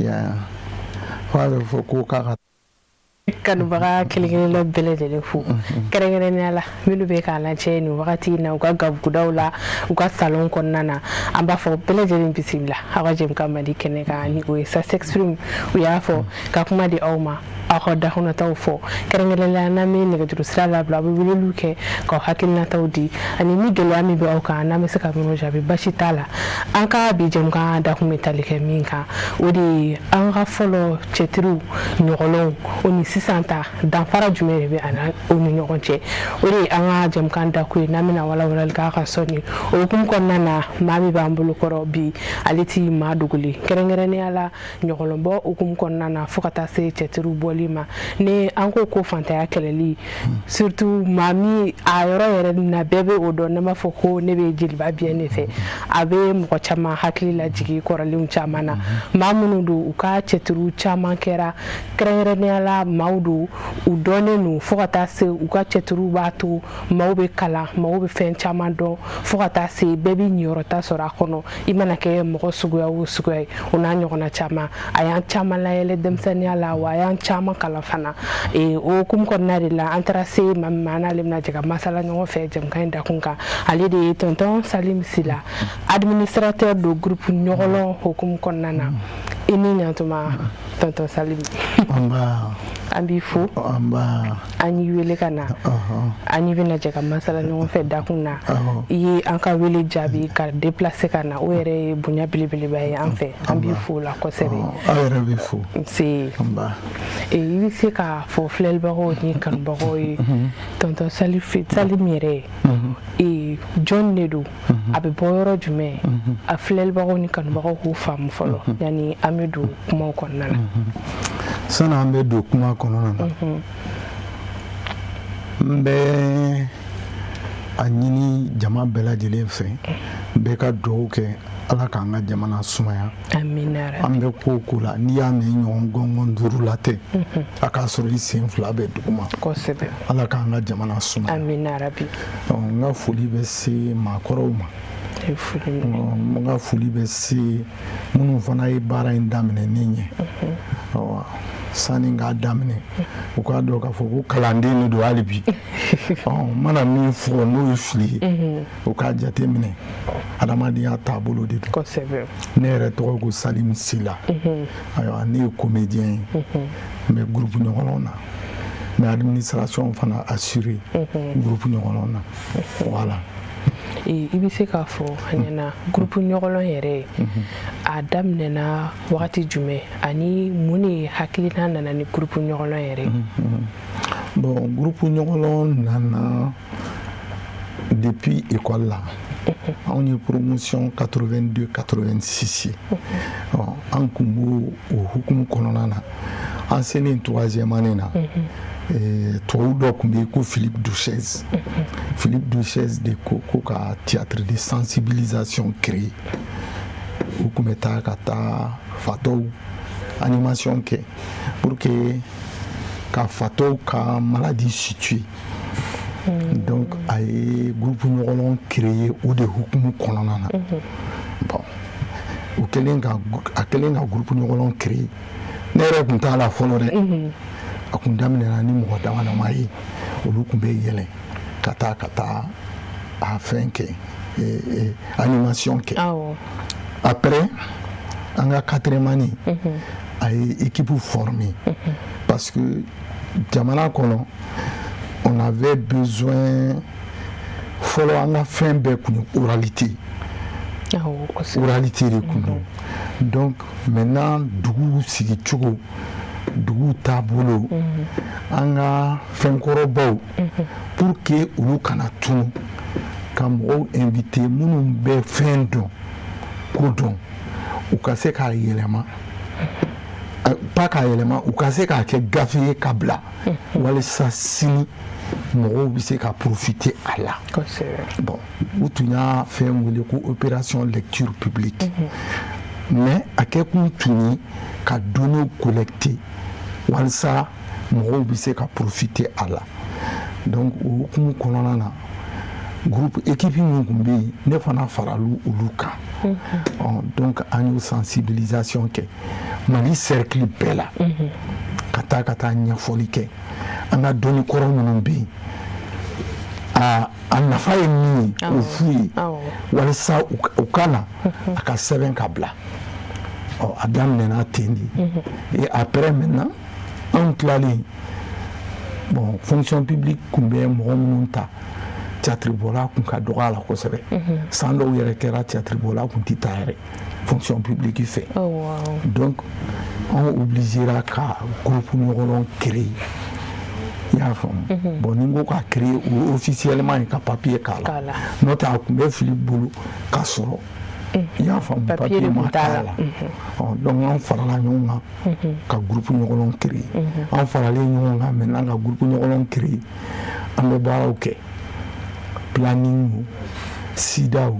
Y'a fo a bɛ fɔ ko k'a ka Kanubaga kelen-kelenna bɛɛ lajɛlen fo, kɛrɛnkɛrɛnnenya la minnu bɛ k'a lajɛ nin wagati in na u ka gabugudaw la, u ka salon kɔnɔna na. An b'a fɔ bɛɛ lajɛlen bisimila aw ka jɛmukan mandi kɛnɛ kan, ni o ye Ça s'exprime. U y'a fɔ ka kuma di aw ma, aw ka dakɔnɔtaw fɔ. Kɛrɛnkɛrɛnnenya n'an bɛ nɛgɛjuru sira labila, aw bɛ weleliw kɛ k'aw hakilinataw di, ani ni gɛlɛya min bɛ aw kan, n'an bɛ se ka minnu jaabi, basi t'a la. An ka bi jɛmukan dakun bɛ tali kɛ min kan, o de ye an ka fɔlɔ cɛtiriw ɲɔgɔlɔnw, o ni sisan ta, danfara jumɛn de bɛ a na o ni ɲɔgɔn cɛ? O de ye an ka jɛmukan dakun ye, n'an bɛna walawalali k'a kan sɔɔni. O hukumu kɔnɔna na, maa min b'an bolo kɔrɔ bi, ale ti maa dogolen, kɛrɛnkɛrɛnnenya la ɲɔgɔlɔnbɔ hukumu kɔnɔna na, fo ka taa se cɛtiriw bɔli ma. Ni an ko ko fantanya kɛlɛli, surtout maa min a yɔrɔ yɛrɛ na bɛɛ bɛ o dɔn, n'an b'a fɔ ko ne bɛ Jeliba Biyɛn de fɛ, a bɛ mɔgɔ caman hakili lajigin kɔrɔlenw caman na. Maa minnu don, u ka cɛtiriw caman kɛra, kɛrɛnkɛrɛnnenya la maaw don, u dɔnnen don, fo ka taa se u ka cɛtiriw b'a to maaw bɛ kalan, maaw bɛ fɛn caman dɔn, fo ka taa se bɛɛ bɛ ɲiyɔrɔta sɔrɔ a kɔnɔ, i mana kɛ mɔgɔ suguya o suguya ye, o n'a ɲɔgɔnna caman. A y'an caman layɛlɛ denmisɛnninya la, wa a y'an caman kalan fana. O hukumu kɔnɔna de la, an taara se maa min ma, n'ale bɛna jɛ ka masala ɲɔgɔn fɛ jɛmukan in dakun kan, ale de ye tonton Salim Sila, administrateur de groupe ɲɔgɔlɔn hukumu kɔnɔna na. I ni ɲantuma, tonton Salim. An b'i fo, an y'i wele ka na, an n'i bɛna jɛ ka masala ɲɔgɔn fɛ dakun na. I ye an ka wele jaabi ka déplacer ka na, o yɛrɛ ye bonya belebeleba ye an fɛ. An b'i fo la kosɛbɛ. Aw yɛrɛ bɛ fo. Nse. I bɛ se k'a fɔ filɛlibagaw ni kanubagaw ye, tonton Salim yɛrɛ ye jɔn de don, a bɛ bɔ yɔrɔ jumɛn? A filɛlibagaw ni kanubagaw k'u faamu fɔlɔ yanni an bɛ don kumaw kɔnɔna na. Sani an bɛ don kuma kɔnɔna na, n bɛ a ɲini jama bɛɛ lajɛlen fɛ, bɛɛ ka dugawu kɛ Ala k'an ka jamana sumaya. An bɛ ko ko la, n'i y'a mɛn ɲɔgɔn gɔngɔn duuru la tɛ, a k'a sɔrɔ i sen fila bɛ duguma. Ala k'an ka jamana sumaya. N ka foli bɛ se maakɔrɔw ma, n ka foli bɛ se minnu fana ye baara in daminɛ ne ɲɛ. Sani k'a daminɛ, u k'a dɔn k'a fɔ ko kalanden de don hali bi. N mana min fɔ n'o ye fili ye, u k'a jate minɛ, adamadenya taabolo de don. Ne yɛrɛ tɔgɔ ko Salim Sila. Ayiwa, ne ye comédien ye, n bɛ groupe ɲɔgɔlɔn na, n bɛ administration fana assurer groupe ɲɔgɔlɔn na, voilà. I bɛ se k'a fɔ an ɲɛna, groupe ɲɔgɔlɔn yɛrɛ, a daminɛna wagati jumɛn, ani mun de hakilina nana ni groupe ɲɔgɔlɔn yɛrɛ? Bon, groupe ɲɔgɔlɔn nana depuis école la. Anw ye promotion 82 86 ye. An kun b'o o hukumu kɔnɔna na. An selen troisième année na, tubabu dɔ tun bɛ yen ko Philippe Douchez. Philippe Douchez de ko ko ka théâtre de sensibilisation créer. U tun bɛ taa ka taa fatɔw animation kɛ pour que ka fatɔw ka maladie situer. Donc a ye groupe ɲɔgɔlɔn créer o de hukumu kɔnɔna na. Bon, u kɛlen ka a kɛlen ka groupe ɲɔgɔlɔn créer, ne yɛrɛ tun t'a la fɔlɔ dɛ. A kun daminɛna ni mɔgɔ dama dama ye, olu tun bɛ yɛlɛn ka taa a fɛn kɛ, animation kɛ. Après, an ka quatrième année, a ye équipe formée, parce que jamana kɔnɔ, on avait besoin. Fɔlɔ, an ka fɛn bɛɛ kun ye oralité, oralité de kun don. Donc maintenant, dugu sigicogo, dugu taabolo, an ka fɛnkɔrɔbaw, pour que olu kana tunu, ka mɔgɔw invité minnu bɛ fɛn dɔn, ko dɔn, u ka se k'a yɛlɛma, pas k'a yɛlɛma, u ka se k'a kɛ gafe ye ka bila, walasa sini mɔgɔw bɛ se ka profiter a la. Bon, u tun y'a fɛn wele ko opération lecture publique, mais a kɛkun tun ye ka données collecter walasa mɔgɔw bɛ se ka profiter a la. Donc o hukumu kɔnɔna na, Groupe, équipe min tun bɛ yen, ne fana faral'u olu kan. Ɔ, donc an y'o sensibilisation kɛ Mali cercle bɛɛ la, ka taa ɲɛfɔli kɛ an ka dɔnni kɔrɔ minnu bɛ yen, a nafa ye min ye, k'o f'u ye walasa u ka na a ka sɛbɛn ka bila. Ɔ, a daminɛna ten de. Et après maintenant, anw tilalen, bon, fonction publique tun bɛ mɔgɔ minnu ta, théâtre-bɔla kun ka dɔgɔ a la kosɛbɛ. San dɔw yɛrɛ kɛra, théâtre-bɔla kun tɛ ta yɛrɛ fonction publique fɛ. Donc anw obligéra ka groupe ɲɔgɔlɔn créer, i y'a faamu. Bon, ni n ko ka créer, o officiellement ye ka papier k'a la, n'o tɛ a tun bɛ fili bolo ka sɔrɔ, i y'a faamu, papier ma k'a la. Ɔ, donc an farala ɲɔgɔn kan ka groupe ɲɔgɔlɔn créer. An faralen ɲɔgɔn kan maintenant ka groupe ɲɔgɔlɔn créer, an bɛ baaraw kɛ, planning, sidaw,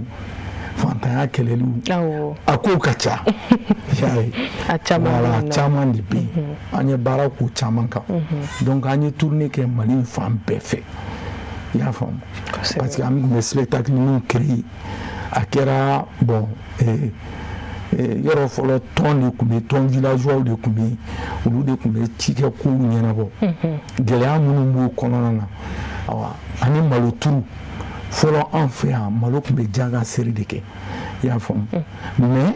fantanya kɛlɛliw, a kow ka ca, i y'a ye. Voilà, caman de bɛ yen. An ye baara k'o caman kan. Donc an ye tournée kɛ Mali fan bɛɛ fɛ, i y'a faamu, parce que an tun bɛ spectacle minnu créer, a kɛra, bon, yɔrɔ fɔlɔ, tɔn de tun bɛ, tɔn villageois de tun bɛ yen, olu de tun bɛ cikɛ kow ɲɛnabɔ, gɛlɛya minnu b'o kɔnɔna na. Awa, ani malo turu fɔlɔ, an fɛ yan, malo tun bɛ janga seri de kɛ, i y'a faamu. Mais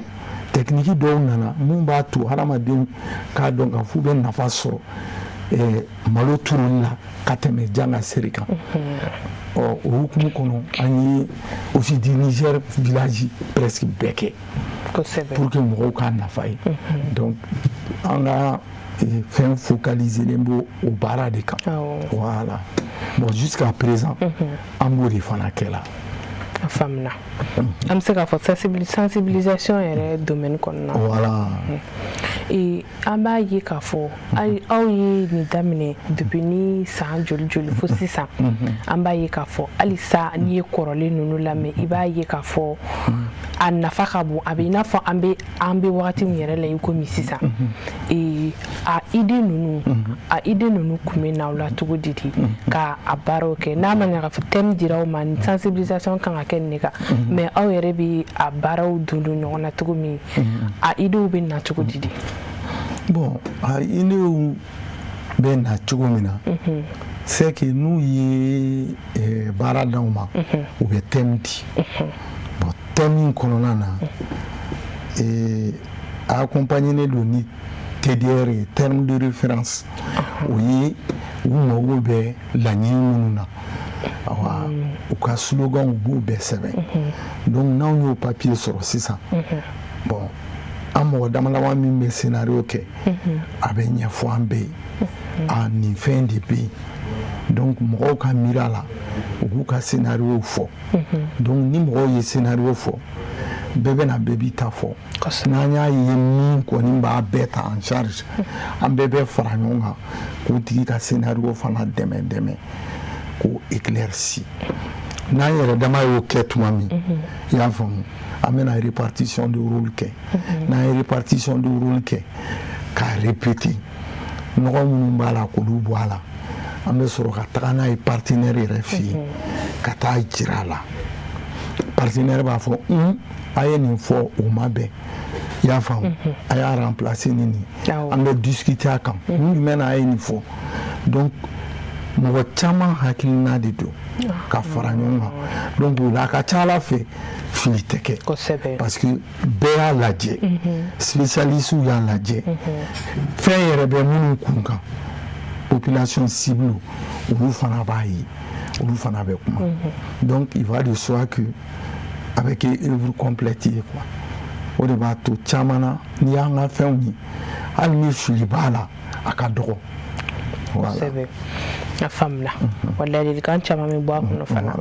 technique dɔw nana mun b'a to hadamadenw k'a dɔn k'a f'u bɛ nafa sɔrɔ malo turuli la ka tɛmɛ janga seri kan. Ɔ, o hukumu kɔnɔ, an ye Office du Niger village presque bɛɛ kɛ pour que mɔgɔw k'a nafa ye. Donc an ka fɛn focaliser b'o o baara de kan. Voilà, bon, jusqu'à présent an b'o de fana kɛ la. A faamuna. An bɛ se k'a fɔ sensibilisation yɛrɛ domaine kɔnɔna. Voilà. An b'a ye k'a fɔ aw ye nin daminɛ depuis ni san joli joli fo sisan, an b'a ye k'a fɔ halisa n'i ye kɔrɔlen ninnu lamɛn, i b'a ye k'a fɔ a nafa ka bon. A bɛ i n'a fɔ an bɛ wagati min yɛrɛ la i komi sisan, a idée ninnu kun bɛ n'aw la cogo di de ka a baaraw kɛ, n'a ma ɲɛ k'a fɔ thème dira aw ma, sensibilisation kan ka kɛ nin de kan, mais aw yɛrɛ bɛ a baaraw don don ɲɔgɔn na cogo min, a idéew bɛ na cogo di de? Bon, a idéew bɛ na cogo min na, c'est que n'u ye baara d'anw ma, u bɛ thème di. Bon, thème in kɔnɔna na, a accompagné don ni TDR ye, terme de référence. O ye u mago bɛ laɲini minnu na, awa, u ka slogan, u b'o bɛɛ sɛbɛn. Donc n'anw y'o papier sɔrɔ sisan, bon, an mɔgɔ dama dama min bɛ scénario kɛ, a bɛ ɲɛfɔ an bɛɛ ye, a nin fɛn de bɛ yen. Donc mɔgɔw ka miiri a la, u k'u ka scénario fɔ. Donc ni mɔgɔw ye scénario fɔ, bɛɛ bɛ na, bɛɛ b'i ta fɔ. N'an y'a ye min kɔni b'a bɛɛ ta en charge, an bɛɛ bɛ fara ɲɔgɔn kan k'o tigi ka scénario fana dɛmɛ dɛmɛ k'o éclairci. N'an yɛrɛ dama y'o kɛ tuma min, i y'a faamu, an bɛna répartition de rôle kɛ. N'an ye répartition de rôle kɛ k'a répéter, nɔgɔ minnu b'a la, k'olu bɔ a la, an bɛ sɔrɔ ka taga n'a ye partenaire yɛrɛ fɛ yen ka taa jira a la. Partenaire b'a fɔ: un, a ye nin fɔ, o ma bɛn, i y'a faamu, a y'a remplacer ni nin. An bɛ discuter a kan, kun jumɛn na a ye nin fɔ? Donc mɔgɔ caman hakilina de don ka fara ɲɔgɔn kan. Donc o la, a ka ca ala fɛ, fili tɛ kɛ, parce que bɛɛ y'a lajɛ, spécialistes y'a lajɛ, fɛn yɛrɛ bɛ minnu kun kan, population cible, olu fana b'a ye, olu fana bɛ kuma. Donc il va de soi que a bɛ kɛ œuvre complète ye quoi. O de b'a to caman na, n'i y'an ka fɛnw ye, hali ni fili b'a la, a ka dɔgɔ. Kosɛbɛ, a faamuna. Wa ladilikan caman bɛ bɔ a kɔnɔ fana.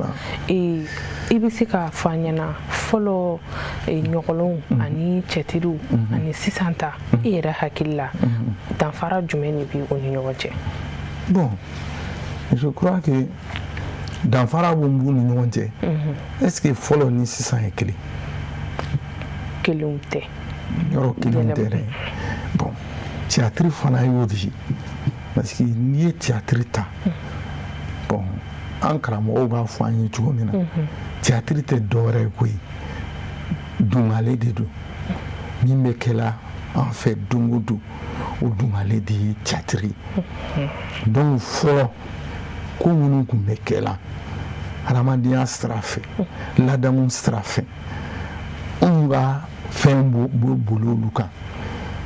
I bɛ se k'a fɔ an ɲɛna fɔlɔ ɲɔgɔlɔnw ani cɛtiriw ani sisan ta, i yɛrɛ hakili la, danfara jumɛn de bɛ u ni ɲɔgɔn cɛ? Bon, je crois que danfara b'u ni ɲɔgɔn cɛ, est ce que fɔlɔ ni sisan ye kelen? Kelenw tɛ. Yɔrɔ kelenw tɛ dɛ. Bon, théâtre fana y'o de ye, parce que n'i ye théâtre ta, bon, An karamɔgɔw b'a fɔ an ye cogo min na, théâtre tɛ dɔwɛrɛ ye koyi, dungale de don. Min bɛ kɛla an fɛ don o don, o dungale de ye théâtre ye. Donc fɔlɔ, ko minnu tun bɛ kɛla hadamadenya sira fɛ, ladamu sira fɛ, anw ka fɛn b'o boli olu kan.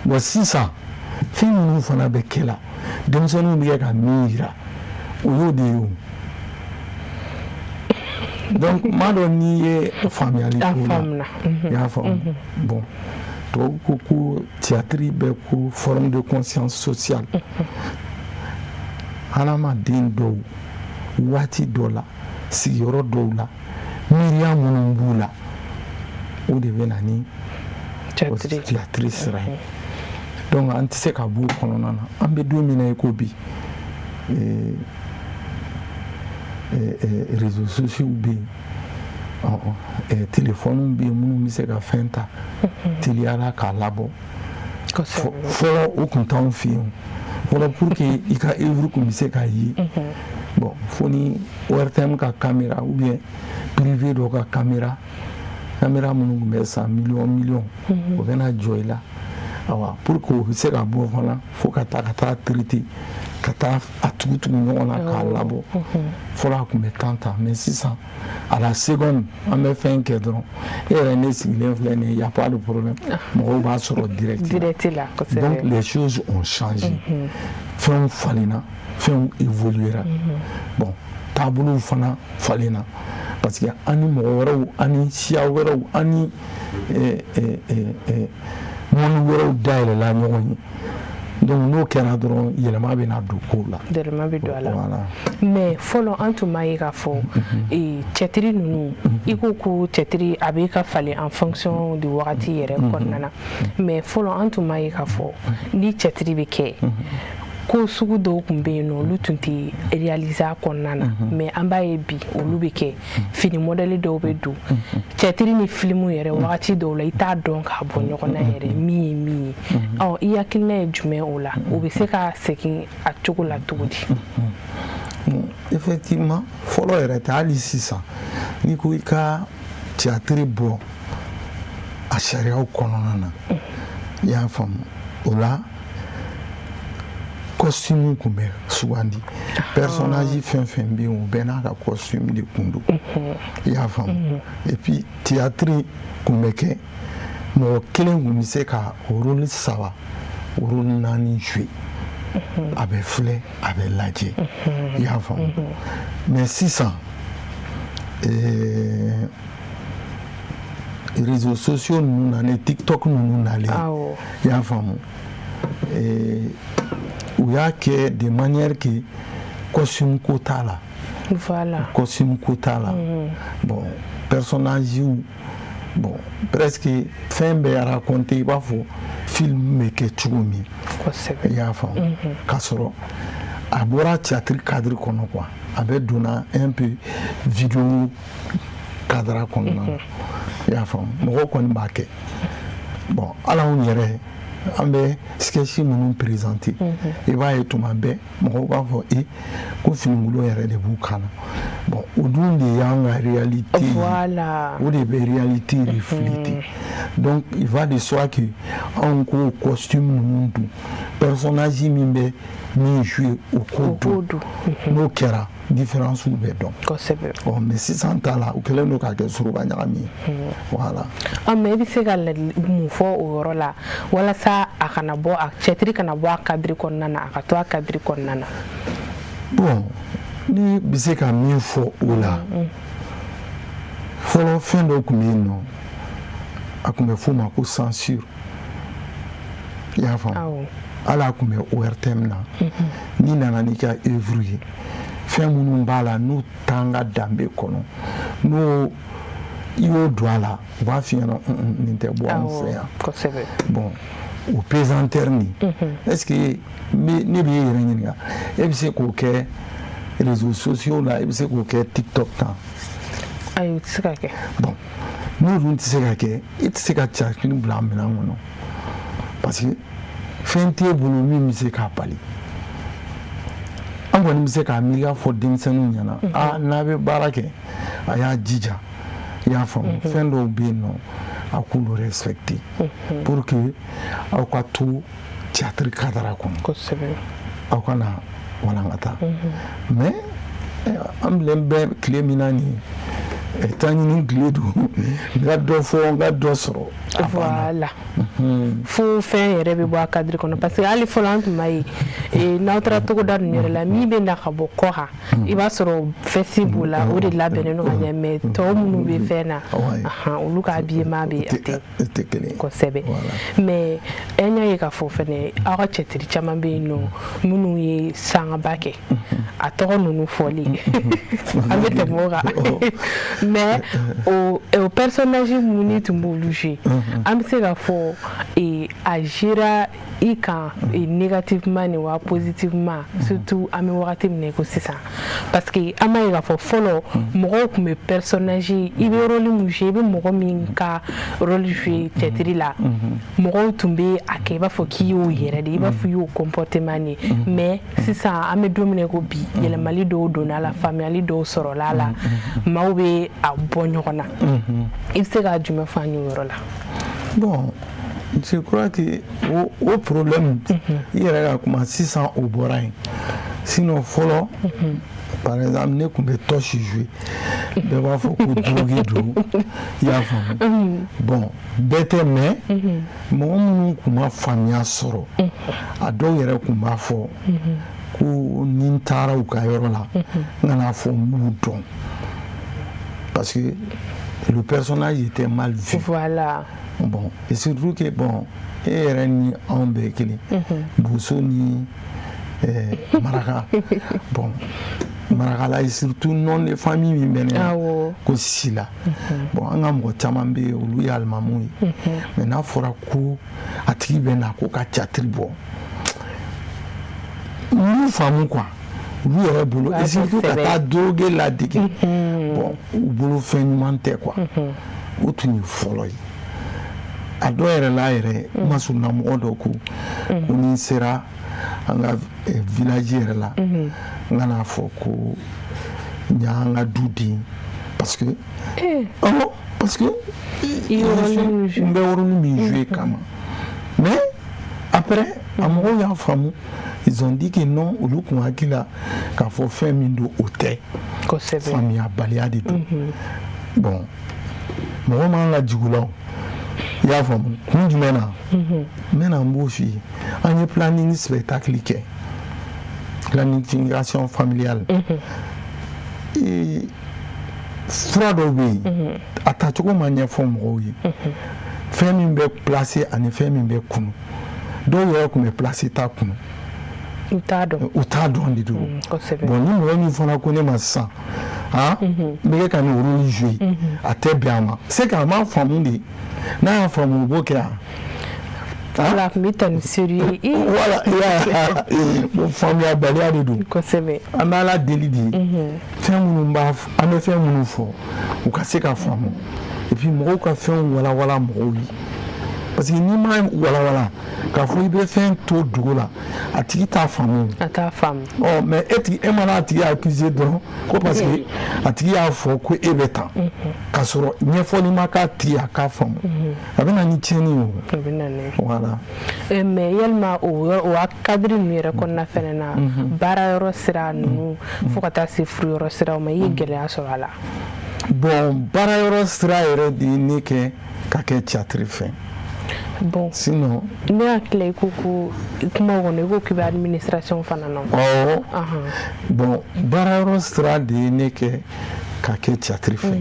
Bon, sisan fɛn minnu fana bɛ kɛla, denmisɛnninw bɛ kɛ ka min yira, o y'o de ye o. Donc n m'a dɔn n'i ye faamuyali k'o la. I y'a faamu? Bon, tubabu ko ko théâtre bɛ ko forme de conscience sociale. Hadamaden dɔw, waati dɔ la, sigiyɔrɔ dɔw la, miiriya minnu b'u la, o de bɛ na ni théâtre sira ye. Donc an tɛ se ka b'o kɔnɔna na. An bɛ don min na i ko bi, réseaux sociaux bɛ yen, téléphone bɛ yen minnu bɛ se ka fɛn ta teliya k'a labɔ. Fɔlɔ, o tun t'anw fɛ yen. Fɔlɔ, pour que i ka œuvre tun bɛ se ka ye, bon, fo ni ORTM ka caméra ou bien privé dɔ ka caméra, caméra minnu tun bɛ san miliyɔn miliyɔn, o bɛna jɔ i la. Awa, pour que o bɛ se ka bɔ fana, fo ka taa traiter, ka taa a tugu-tugu ɲɔgɔn na k'a labɔ. Fɔlɔ, a tun bɛ temps ta, mais sisan, à la seconde, an bɛ fɛn kɛ dɔrɔn, e yɛrɛ, ne sigilen filɛ nin ye, y a pas de problème, mɔgɔw b'a sɔrɔ direct. Direct la. Donc les choses ont changé, fɛnw falenna, fɛnw évoluera. Bon, taabolow fana falenna, parce que an ni mɔgɔ wɛrɛw, an ni siya wɛrɛw, an ni mɔni wɛrɛw dayɛlɛla ɲɔgɔn ye. Donc n'o kɛra dɔrɔn, yɛlɛma bɛ na don kow la. Yɛlɛma bɛ don a la. Mais fɔlɔ, an tun b'a ye k'a fɔ cɛtiri ninnu, i ko ko cɛtiri a bɛ ka falen en fonction de wagati yɛrɛ kɔnɔna na. Mais fɔlɔ, an tun b'a ye k'a fɔ ni cɛtiri bɛ kɛ, ko sugu dɔw tun bɛ yen nɔ, olu tun tɛ réaliser a kɔnɔna na. Mais an b'a ye bi, olu bɛ kɛ, fini modèle dɔw bɛ don cɛtiri ni filimu yɛrɛ. Wagati dɔw la, i t'a dɔn k'a bɔ ɲɔgɔn na yɛrɛ min ye min ye. Ɔ, i hakilina ye jumɛn o la? O bɛ se ka segin a cogo la cogo di? Effectivement, fɔlɔ yɛrɛ tɛ, hali sisan, n'i ko i ka théâtre bɔ a sariyaw kɔnɔna na, i y'a faamu, o la costume tun bɛ sugandi. Personnage fɛn fɛn bɛ yen, o bɛɛ n'a ka costume de kun don, i y'a faamu. Et puis théâtre tun bɛ kɛ, mɔgɔ kelen tun bɛ se ka rôle saba, rôle naani jouer, a bɛ filɛ, a bɛ lajɛ, i y'a faamu. Mais sisan, réseaux sociaux ninnu nalen, TikTok ninnu nalen, i y'a faamu, u y'a kɛ de manière que costume ko t'a la. Costume ko t'a la. Bon, personnage, bon, presque fɛn bɛɛ raconter i b'a fɔ film bɛ kɛ cogo min, i y'a faamu, k'a sɔrɔ a bɔra théâtre cadre kɔnɔ quoi, a bɛ donna un peu vidéo cadre kɔnɔna na, i y'a faamu. Mɔgɔw kɔni b'a kɛ. Bon, hali anw yɛrɛ, an bɛ sketch minnu présenter, i b'a ye tuma bɛɛ mɔgɔw b'a fɔ e ko finikolon yɛrɛ de b'u kan na. Bon, o dun de y'an ka réalité ye, o de bɛ réalité refléter. Donc il va de soi que anw k'o costume ninnu don, personnage min bɛ min jouer, o k'o don. N'o kɛra, différence bɛ dɔn. Ɔ, mais sisan ta la, u kɛlen don k'a kɛ soroba ɲagami ye, voilà. Ɔ, mais i bɛ se ka mun fɔ o yɔrɔ la walasa a kana bɔ a cɛtiri kana bɔ a cadre kɔnɔna na, a ka to a cadre kɔnɔna na? Bon, ne bɛ se ka min fɔ o la, fɔlɔ, fɛn dɔ tun bɛ yen nɔ, a tun bɛ f'o ma ko censure, i y'a faamu. Hali a tun bɛ ORTM na, n'i nana n'i ka œuvre ye, fɛn minnu b'a la n'u t'an ka danbe kɔnɔ, n'o i y'o don a la, u b'a f'i ɲɛna nin tɛ bɔ anw fɛ yan. Bon, o pesanteur nin, est ce que ne b'i yɛrɛ ɲininka, e bɛ se k'o kɛ réseaux sociaux la, e bɛ se k'o kɛ TikTok kan? Ayi, o tɛ se ka kɛ. Bon, n'o dun tɛ se ka kɛ, e tɛ se ka cakini bila minɛn kɔnɔ, parce que fɛn t'e bolo min bɛ se k'a bali. An kɔni bɛ se k'a miiriya fɔ denmisɛnninw ɲɛna, aa, n'a bɛ baara kɛ, a y'a jija, i y'a faamu, fɛn dɔw bɛ yen nɔ, a k'olu respecter pour que aw ka to théâtre cadre kɔnɔ, aw kana walankata. Mais an bilen bɛ tile min na nin ye, taa ɲini tile don, n ka dɔ fɔ, n ka dɔ sɔrɔ. Voilà, fo fɛn yɛrɛ bɛ bɔ a cadre kɔnɔ, parce que hali fɔlɔ an tun b'a ye, n'aw taara togoda ninnu yɛrɛ la, min bɛ na ka bɔ kɔ kan, i b'a sɔrɔ veste b'o la, o de labɛnnen don ka ɲɛ. Mais tɔw minnu bɛ fɛn na, olu ka habillement bɛ a tɛ kelen. Kosɛbɛ. Mais an y'a ye k'a fɔ fɛnɛ, aw ka cɛtiri caman bɛ yen nɔ minnu ye sangaba kɛ, a tɔgɔ ninnu fɔli an bɛ tɛmɛ o kan. Mais o personnage minnu tun b'olu jouer, an bɛ se k'a fɔ a gera i kan négativement ni wa positivement, surtout an bɛ wagati min na i ko sisan? Parce que an b'a ye k'a fɔ fɔlɔ mɔgɔw tun bɛ personnage, i bɛ rôle min jouer, i bɛ mɔgɔ min ka rôle jouer théâtre la, mɔgɔw tun bɛ a kɛ i b'a fɔ k'i y'o yɛrɛ de, i b'a fɔ i y'o comportement de. Mais sisan, an bɛ don min na i ko bi, yɛlɛmali dɔw donna a la, faamuyali dɔw sɔrɔla a la, maaw bɛ a bɔ ɲɔgɔn na. I bɛ se ka jumɛn fɔ an ye o yɔrɔ la? Bon, je crois que o problème i yɛrɛ ka kuma sisan, o bɔra yen. Sinon fɔlɔ, par exemple, ne tun bɛ tɔsi jouer, bɛɛ b'a fɔ ko drogué don, i y'a faamu. Bon, bɛɛ tɛ, mais mɔgɔ minnu tun ma faamuya sɔrɔ, a dɔw yɛrɛ tun b'a fɔ ko ni n taara u ka yɔrɔ la, n kana fɔ n b'u dɔn, parce que le personnage était mal vu. Bon, et surtout que, bon, e yɛrɛ ni anw bɛɛ kelen, boso ni maraka. Bon, marakala ye, surtout nom de famille min bɛ ne na ko Sila. Bon, an ka mɔgɔ caman bɛ yen, olu ye alimamuw ye. Mais n'a fɔra ko a tigi bɛ na ko ka théâtre bɔ, olu faamu quoi, olu yɛrɛ bolo, et surtout ka taa drogue ladege, bon, u bolo fɛn ɲuman tɛ quoi. O tun ye fɔlɔ ye. A dɔw yɛrɛ la yɛrɛ, masurunna mɔgɔ dɔ ko ko ni n sera an ka village yɛrɛ la, n kana fɔ ko n y'an ka du den, parce que awɔ, parce que n bɛ rôle min jouer kama. Mais après, a mɔgɔw y'a faamu, ils ont dit que non, olu kun hakili la k'a fɔ fɛn min don, o tɛ, faamuyabaliya de don. Bon, mɔgɔ man ka jigin o la o, i y'a faamu. Kun jumɛn na n bɛna n b'o f'i ye? An ye planning spectacle kɛ, planification familiale. Fura dɔw bɛ yen, a tacogo ma ɲɛfɔ mɔgɔw ye, fɛn min bɛ placer ani fɛn min bɛ kunu. Dɔw yɛrɛ tun bɛ placer ta kunu. U t'a dɔn. U t'a dɔn de don. Bon, ni mɔgɔ min fana ko ne ma sisan, han, n bɛ kɛ ka nin rôle jouer, a tɛ bɛn a ma, c'est que a m'a faamu de. N'a y'a faamu, o b'o kɛ yan. Voilà, a tun bɛ ta ni sérieux. Voilà, bon, faamuyabaliya de don. An bɛ Ala deli de, fɛn minnu b'a, an bɛ fɛn minnu fɔ, u ka se ka faamu, et puis mɔgɔw ka fɛnw walawala mɔgɔw ye, parce que n'i ma walawala k'a fɔ i bɛ fɛn to dogo la, a tigi t'a faamu. A t'a faamu. Ɔ, mais e tigi, e mana a tigi accuser dɔrɔn ko parce que a tigi y'a fɔ ko e bɛ tan, k'a sɔrɔ ɲɛfɔli ma k'a tigi, a k'a faamu, a bɛ na ni tiɲɛni ye o. A bɛ na ni. Voilà. Mais yalima o cadre ninnu yɛrɛ kɔnɔna fɛnɛ na, baara yɔrɔ sira ninnu fo ka taa se furu yɔrɔ siraw ma, i ye gɛlɛya sɔrɔ a la? Bon, baara yɔrɔ sira yɛrɛ de ye ne kɛ ka kɛ théâtre fɛ. Bon. Sinon. Ne hakili la, i ko kuma kɔnɔ, i ko k'i bɛ administration fana na. Awɔ. Bon, baara yɔrɔ sira de ye ne kɛ ka kɛ théâtre fɛ.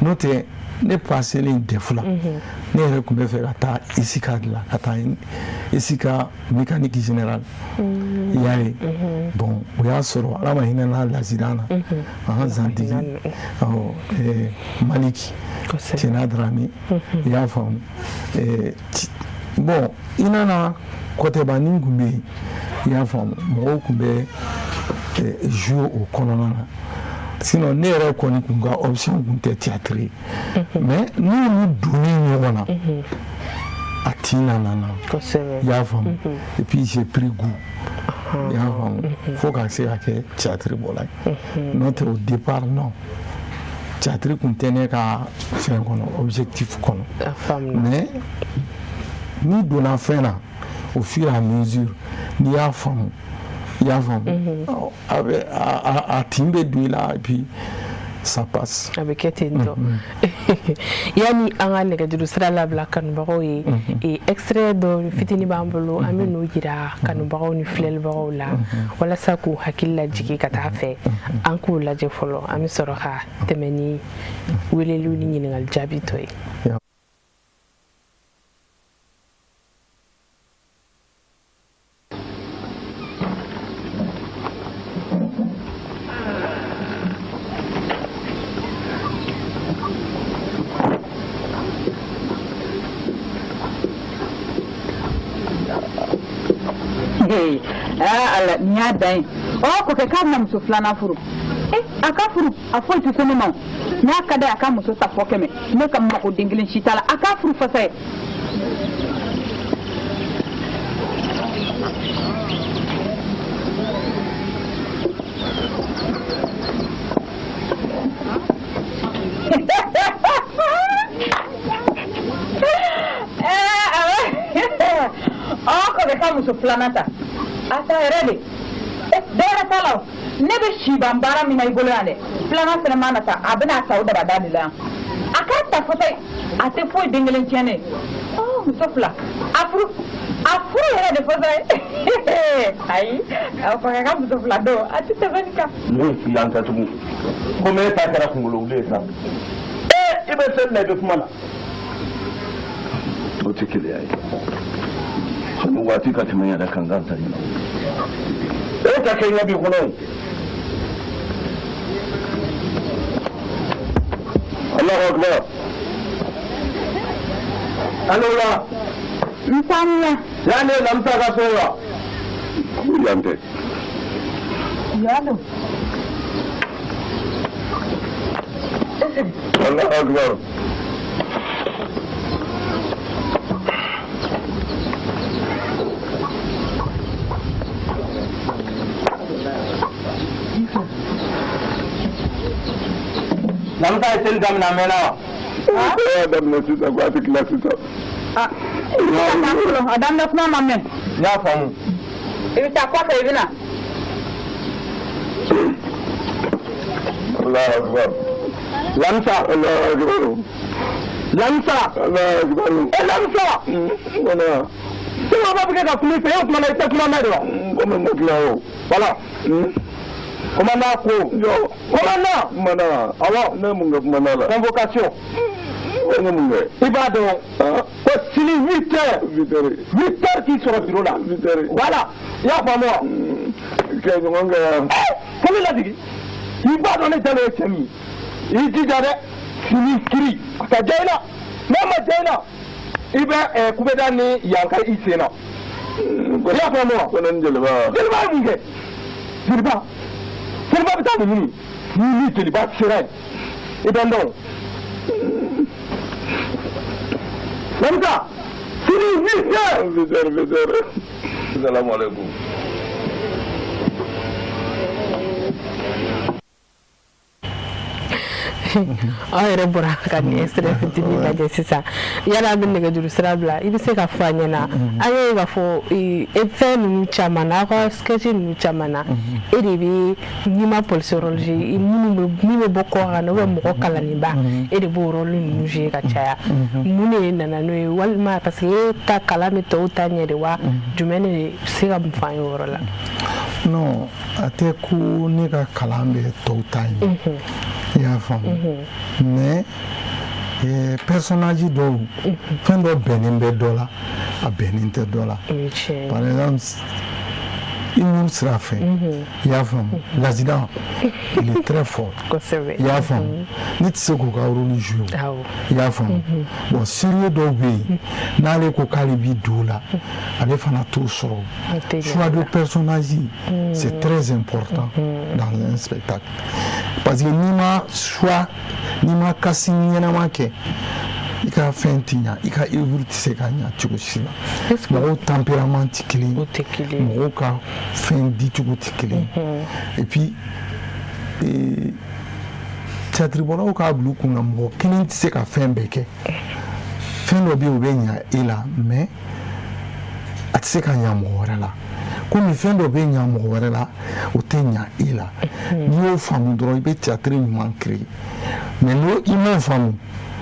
N'o tɛ, ne passelen DEF la, ne yɛrɛ tun bɛ fɛ ka taa ISICA de la, ka taa ISICA mécanique générale, i y'a ye. Bon, o y'a sɔrɔ Ala ma hinɛ n'a Laziran na, an Zantigi, awɔ, Maliki Cɛna Darame, i y'a faamu. Bon, i nana kɔtɛbanin tun bɛ yen, i y'a faamu, mɔgɔw tun bɛ jouer o kɔnɔna na. Sinon ne yɛrɛ kɔni kun ka option kun tɛ théâtre ye, mais n'olu donnen ɲɔgɔn na, a tin nana na, i y'a faamu, et puis j'ai pris goût. I y'a faamu, fo ka se ka kɛ théâtre bɔla ye. N'o tɛ, au départ, non, théâtre kun tɛ ne ka fɛn kɔnɔ, objectif kɔnɔ. A faamuna. Mais n'i donna fɛn na, au fur et à mesure, n'i y'a faamu, i y'a faamu, a bɛ a tin bɛ don i la, et puis ça passe. A bɛ kɛ ten tɔ. Yanni an ka nɛgɛjuru sira labila kanubagaw ye, extrait dɔ fitinin b'an bolo, an bɛ n'o yira kanubagaw ni filɛlibagaw la walasa k'u hakili lajigin ka taa fɛ. An k'o lajɛ fɔlɔ, an bɛ sɔrɔ ka tɛmɛ ni weleliw ni ɲininkali jaabi tɔ ye. Aa Ala, nin y'a dan ye. Ɔ kɔkɛ k'a bɛna muso filanan furu. A ka furu, a foyi tɛ se ne ma. O n'a ka d'a ye, a ka muso ta fɔ 100. Ne ka mako den kelen si t'a la. A k'a furu fasa ye. Ɔ kɔkɛ ka muso filanan ta, a ta yɛrɛ de. Dɔwɛrɛ t'a la o, ne bɛ siban baara min na i bolo yan dɛ, filanan fana mana ta, a bɛna ta o dabada de la yan. A k'a ta fasa ye, a tɛ foyi den kelen tiɲɛ ne ye. Ɔ muso fila, a furu, a furu yɛrɛ de fasa ye. Ayi, kɔkɛ ka muso fila don, a tɛ tɛmɛ nin kan. Ne ye yan tɛ tugun, komi e ta kɛra kunkolo wuli ye sa. Ee, i bɛ seli la, i bɛ kuma la, o tɛ keleya ye. Sani waati ka tɛmɛ n yɛrɛ kan kan ta ɲɛna, e ta kɛ ɲɛ b'i kɔnɔ ye. Allahu akbar. Alola. N faamuya. Yan ne Lamisa ka so wa? Yan tɛ. Yan don. Allahu akbar. Lamisa ye seli daminɛ a mɛnna wa? A y'a daminɛ sisan ko a tɛ tila sisan. A fɔlɔ, a daminɛ kuma ma mɛn. N y'a faamu. I bɛ taa kɔfɛ, i bɛ na. Allahu akbar. Lamisa. Allahu akbar. Lamisa. Allahu akbar. E Lamisa. Wala. Sɛbɛn b'a bɛ kɛ ka kuma i fɛ, e kuma na, i tɛ kuma mɛn de wa? Komi n ma tila o. Voilà. Commandant ko. Jɔ. Commandant. Commandant. Awɔ. Ne ye mun kɛ commandant la? Convocation. Ne ye mun kɛ? I b'a dɔn. Ko sini 8 heures. 8 heures. 8 heures k'i sɔrɔ bureau la. 8 heures. Voilà. I y'a faamu wa? Kɛ ɲɔgɔn kɛ yan. Ko ne ladigi. I b'a dɔn ne Jalo ye cɛ min ye. I jija dɛ. Sini kiri. A ka diya i la. N'a ma diya i la, i bɛ kubeda ni yanka i sen na. I y'a faamu wa? Ko ne ni jeliba. Jeliba ye mun kɛ? Jeliba. Jeliba bɛ taa mun ɲini? Ni jeliba sera yen, i bɛ n dɔn. Lamisa, sini 8 heures. 8 heures, 8 heures. Salamu alaikum. Aw yɛrɛ bɔra ka nin extrait fitinin lajɛ sisan. Yala an bɛ nɛgɛjuru sira bila, i bɛ se ka fɔ an ɲɛna, an ye k'a fɔ fɛn ninnu caman na, aw ka sketch ninnu caman na, e de bɛ n'i ma policier rôle jouer, minnu bɛ min bɛ bɔ kɔ kan ou bien mɔgɔ kalannenba, e de b'o rôle ninnu jouer ka caya. Mun de nana n'o ye? Walima parce que e ta kalan bɛ tɔw ta ɲɛ de wa? Jumɛn de bɛ se ka mun fɔ an ye o yɔrɔ la? Non, a tɛ ko ne ka kalan bɛ tɔw ta ɲɛ, i y'a faamu, mais personnage dɔw, fɛn dɔ bɛnnen bɛ dɔ la, a bɛnnen tɛ dɔ la. Par exemple, humour sira fɛ, i y'a faamu, Lazidan, il est très fort, i y'a faamu, ne tɛ se k'o ka rôle jouer o, i y'a faamu. Bon, sérieux dɔw bɛ yen, n'ale ko k'ale bi don o la, ale fana t'o sɔrɔ. Choix de personnage, c'est très important dans un spectacle, parce que n'i ma choix, n'i ma casting ɲɛnama kɛ, I ka fɛn tɛ ɲa, i ka œuvre tɛ se ka ɲa cogo si la. Mɔgɔw tempérament tɛ kelen ye, mɔgɔw ka fɛn dicogo tɛ kelen ye. Et puis théâtre k'a bila u kunna, mɔgɔ kelen tɛ se ka fɛn bɛɛ kɛ. Fɛn dɔ bɛ yen, o bɛ ɲa e la, mais a tɛ se ka ɲa mɔgɔ wɛrɛ la, komi fɛn dɔ bɛ ɲa mɔgɔ wɛrɛ la, o tɛ ɲa e la. N'i y'o faamu dɔrɔn, i bɛ théâtre ɲuman créer. Mais n'o i m'o faamu,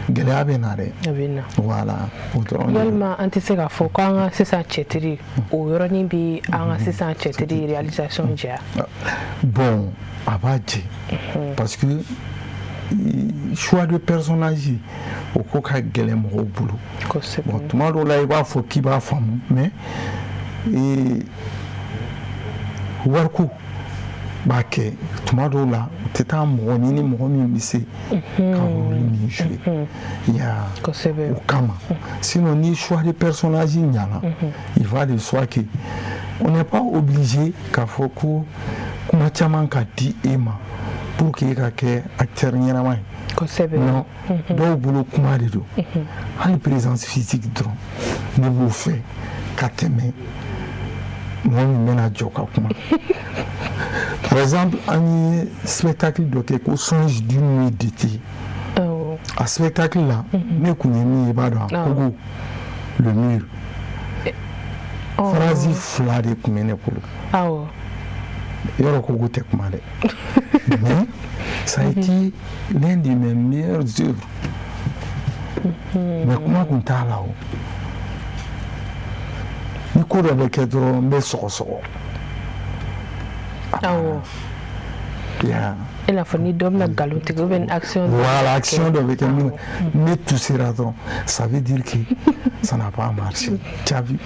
gɛlɛya bɛ na dɛ. A bɛ na. Voilà, o dɔrɔn. Yalima an tɛ se k'a fɔ ko an ka sisan cɛtiri, o yɔrɔnin bɛ an ka sisan cɛtiri réalisation jɛya? Bon, a b'a jɛ, parce que choix de personnage, o ko ka gɛlɛn mɔgɔw bolo. Bon, tuma dɔw la, i b'a fɔ k'i b'a faamu, mais wariko b'a kɛ. Tuma dɔw la, u tɛ taa mɔgɔ ɲini, mɔgɔ min bɛ se ka rôle min jouer ya o kama. Sinon, ni choix de personnage ɲana, il va de soi que on n'est pas obligé k'a fɔ ko kuma caman ka di e ma pour que e ka kɛ acteur ɲɛnama ye. Non, dɔw bolo kuma de don. Hali présence physique dɔrɔn, ne b'o fɛ ka tɛmɛ mɔgɔ min bɛna jɔ ka kuma. Par exemple, an ye spectacle dɔ kɛ ko Songe d'une nuit d'été. A spectacle la, ne kun ye min ye, i b'a dɔn, a kogo, le mur, phrase fila de tun bɛ ne bolo. Yɔrɔ kogo tɛ kuma dɛ, mais ça a été l'un de mes meilleures œuvres. Mais kuma kun t'a la. O ni ko dɔ bɛ kɛ dɔrɔn, n bɛ sɔgɔsɔgɔ. I n'a fɔ ni dɔ bɛna nkalon tigɛ ou bien action. Voilà, action dɔ bɛ kɛ min, ne toussera dɔrɔn, ça veut dire que ça n'a pas marché, tu as vu?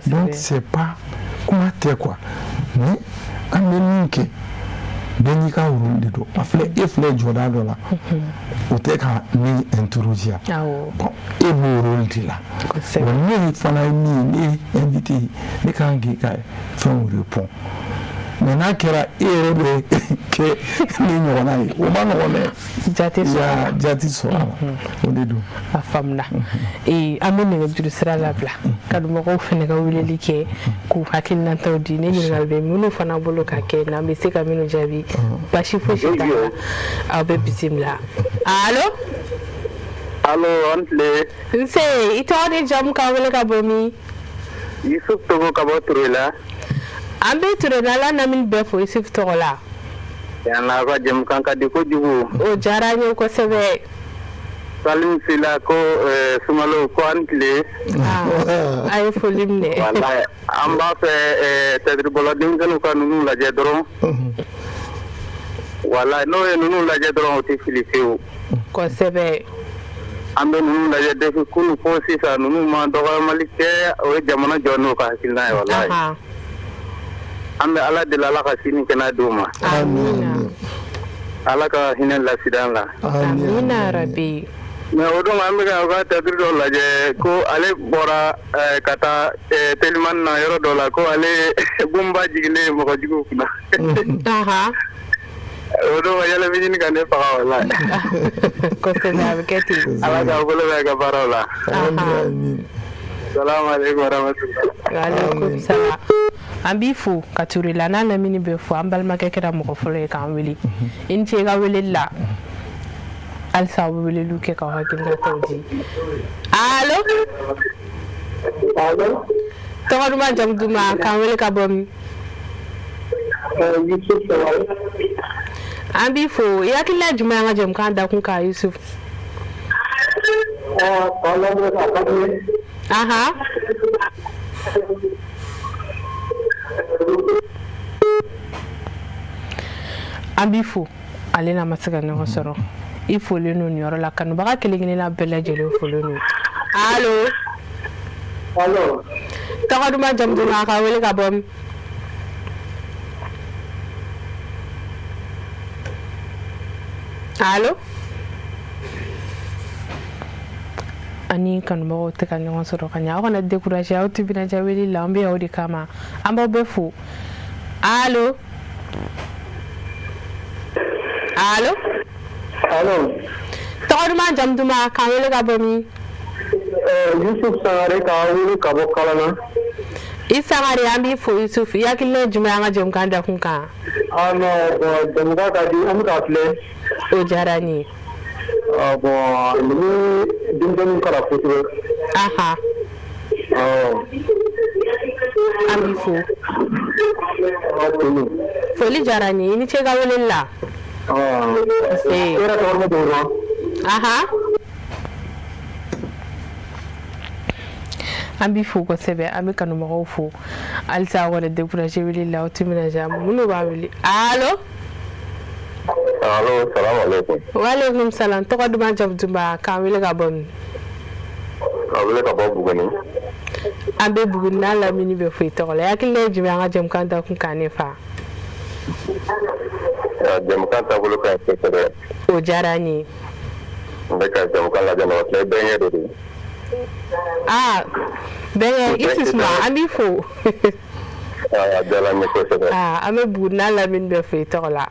Donc c'est pas kuma tɛ quoi, mais an bɛ min kɛ, bɛɛ n'i ka rôle de don. A filɛ, e filɛ jɔda dɔ la, o tɛ ka min interroger. Bon, e b'o rôle de la. Bon, ne fana ye min ye, ne ye invité ye, ne kan k'i ka fɛnw répond. Mais n'a kɛra e yɛrɛ bɛ kɛ ne ɲɔgɔnna ye, o ma nɔgɔn dɛ. Jate sɔrɔ a la. Jate sɔrɔ a la, o de don. A faamuna. An bɛ nɛgɛjuru sira labila, kanumɔgɔw fana ka weleli kɛ k'u hakilinataw di. Ne ɲininkali bɛ minnu fana bolo ka kɛ, n'an bɛ se ka minnu jaabi, basi fosi t'a la, aw bɛ bisimila. Allo? Allo, an tile. Nse, i tɔgɔ ni jamu, k'an wele ka bɔ min? Yusuf Togo ka bɔ Turela. An bɛ Turela lamini bɛɛ fo Yusuf tɔgɔ la. Yan aw ka jɛmukan ka di kojugu. O diyara an ye kosɛbɛ. Salim Sila ko Sumalo ko an tile. A ye foli minɛ. Walayi, an b'a fɛ tɛtiribɔla denmisɛnninw ka ninnu lajɛ dɔrɔn. Walayi, n'o ye ninnu lajɛ dɔrɔn, o tɛ fili fiyewu. Kosɛbɛ. An bɛ ninnu lajɛ depuis kunun fo sisan, ninnu ma dɔgɔyamali kɛ, o ye jamana jɔ n'o ka hakilina ye walayi. An bɛ Ala deli, Ala ka sini kɛnɛya d'u ma. Amina. Ala ka hinɛ lasidan la. Amina rabi. Mais o don, an bɛ ka u ka théâtre dɔ lajɛ ko ale bɔra ka taa telimani na yɔrɔ dɔ la, ko ale bonba jiginnen mɔgɔ juguw kunna. O don, ka yɛlɛ bɛ ɲini ka ne faga walayi. Kosɛbɛ, a bɛ kɛ ten. Ala k'aw bolo mɛn ka baaraw la. Salamu aleykum wa rahmatulah. Aleykum salam. An b'i fo ka Turela n'a lamini bɛ fo. An balimakɛ kɛra mɔgɔ fɔlɔ ye k'an wele. I ni ce i ka weleli la. Halisa aw bɛ weleliw kɛ k'aw hakilinataw di. Allo? Allo? Tɔgɔ duman, jamu duman, k'an wele ka bɔ min? Yusuf. An b'i fo. I hakilina jumɛn an ka jɛmukan dakun kan, Yusuf? Aha. An b'i fo. Ale n'a ma se ka ɲɔgɔn sɔrɔ. I folen don nin yɔrɔ la, kanubaga kelen kelenna bɛɛ lajɛlen folen don. Allo? Allo? Tɔgɔ duman, jamu duman, ka wele ka bɔ min? Allo? Ani kanubagaw tɛ ka ɲɔgɔn sɔrɔ ka ɲɛ. Aw kana décourager, aw timinadiya wele la, an bɛ aw de kama. An b'aw bɛɛ fo. Allo? Allo? Allo? Tɔgɔ duman, jamu duman, k'an wele ka bɔ min? Yusuf Sangare k'a wele ka bɔ Kalana. I Sangare, an b'i fo. Yusuf, i hakilina ye jumɛn an ka jɛmukan dakun kan? Ah non, bon, jɛmukan ka di, an bɛ k'a filɛ. O diyara n ye. Ah bon, ninnu denmisɛnninw kalan kosɛbɛ. Awɔ. An b'i fo. Foli diyara n ye, i ni ce ka weleli la. Nse. E yɛrɛ tɔgɔ bɛ don wa? Aha. An b'i fo kosɛbɛ, an bɛ kanubagaw fo halisa. Aw kana découragé wele la, aw timinadiya minnu b'a wele. Allo? Allo, salam alaikum. Waaleykum salam. Tɔgɔ duman, jamu duman, k'an wele ka bɔ min? K'a wele ka bɔ Buguni. An bɛ Buguni n'a lamini bɛ fo i tɔgɔ la. I hakilina ye jumɛn an ka jɛmukan dakun kan, ne fa? Jɛmukan taabolo ka ɲi kosɛbɛ. O diyara n ye. N bɛ ka jɛmukan lajɛ nin waati la, i bɛnkɛ de don. Aa, bɛnkɛ i sisuma, an b'i fo. A diyara n ye kosɛbɛ. Aa, an bɛ Buguni n'a lamini bɛ fo i tɔgɔ la.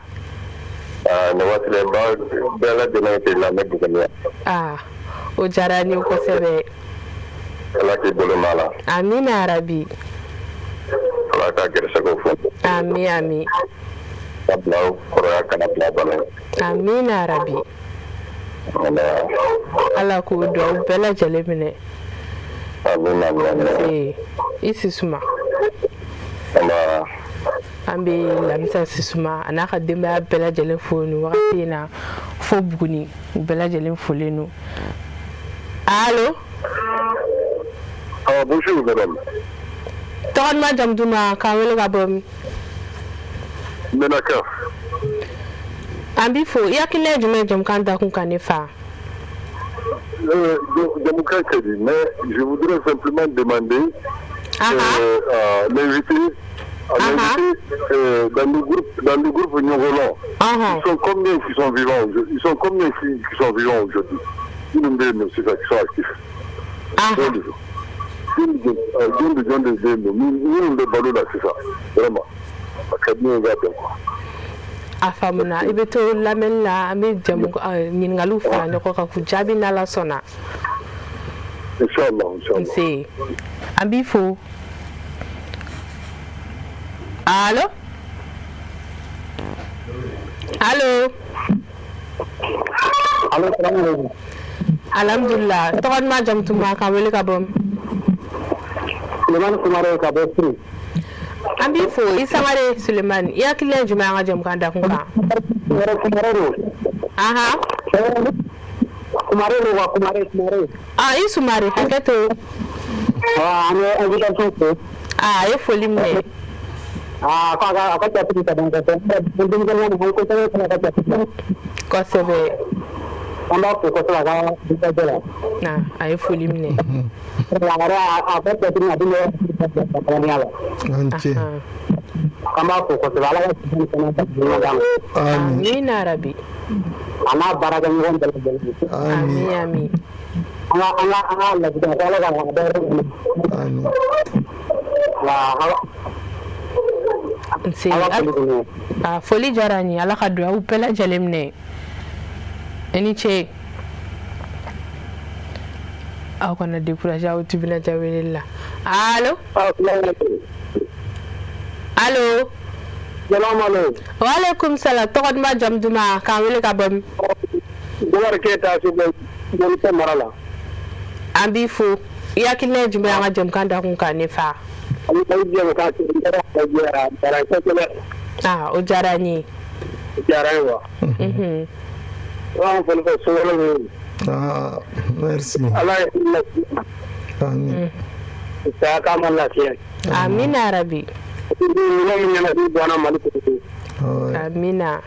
Nin waati la, n b'a bɛɛ lajɛlen k'i lamɛn Buguni yan. Aa, o diyara n ye kosɛbɛ. Ala k'i bolo mɛn a la. Amina yarabi. Ala ka gɛrɛsɛgɛw fo. Ami ami. Ka bila kɔrɔya kana bila bana ye. Amina yarabi. Ala k'o duwawu bɛɛ lajɛlen minɛ. Amina amina. Nse, i sisuma. An bɛ Lamisa Sisuma a n'a ka denbaya bɛɛ lajɛlen fo nin wagati in na fo Buguni, u bɛɛ lajɛlen folen don. Allo? Ah, bonjour madame. Tɔgɔ duman, jamu duman, k'an wele ka bɔ min? Menaka. An b'i fo. I hakilina ye jumɛn ye jɛmukan dakun kan, ne fa? Jɛmukan ka di, mais je voudrais simplement demander à l'invité à l'invité dans le groupe Ɲɔgɔlɔn, ils sont combien qui sont vivants aujourd'hui? Ils sont combien qui sont vivants aujourd'hui, minnu bɛ yen nɔ sisan, qui sont actifs? Jɔn de jɔn de bɛ yen nɔ minnu bɛ balo la sisan? Vraiment, a ka di ne ye k'a dɔn quoi. A faamuna, i bɛ to lamɛnni la, an bɛ jamu ɲininkaliw fara ɲɔgɔn kan k'u jaabi n'Ala sɔnna. Inchallah, inchallah. Nse, an b'i fo. Allo, allo? Allo, salamu alaikum. Alhamdulillah. Tɔgɔ duman, jamu duman, k'an wele ka bɔ min? Sulemani Kumare ka bɔ Siri. An b'i fo, i Sangare Sulemani. I hakilina ye jumɛn ye an ka jɛmukan dakun kan? Kumare don. Kumare don wa, Kumare, Kumare. Ah, i Sumare, hakɛ to. An bɛ invitation fo. Ah, a ye foli minɛ. Ah, ko a ka cɛsiri ka d'an kosɛbɛ. Denmisɛnninya nin kosɛbɛ fana ka cɛsiri. Kosɛbɛ. An b'a fo kosɛbɛ a ka wulikajɔ la. Ah, a ye foli minɛ. A yɛrɛ a ka cɛsiri a bɛ adamadenya la. An ce. An b'a fo kosɛbɛ, Ala ka sigi fana ka ɲuman d'a ma. Amina yarabi. A n'a baarakɛɲɔgɔn bɛɛ lajɛlen. Ami ami. An ka lafiya ko Ala ka a bɛɛ Amin. wa ala. Nse. Ala foli kɔnɔ. A foli diyara n ye, Ala ka duwawu bɛɛ lajɛlen minɛ. I ni ce. Aw kana décourager, aw timinadiya weleli la. Allo? Allo? Salamu alaikum. Waaleykum salam. Tɔgɔ duman, jamu duman, k'an wele ka bɔ min? Bubakari Keyita Segu Mɔnifɛ mara la. An b'i fo. I hakilina ye jumɛn ye an ka jɛmukan dakun kan, ne fa? Aw jɛmukan a diyara kosɛbɛ. Ah, o diyara n ye. O diyara n ye wa. An foli fɛ sunkalo min. Ah, merci. Ala ye Amin. saya k'a ma lafiya. Amina yarabi. Mɔgɔ min ɲɛna k'i bɔnna Mali kɔnɔ. Amina.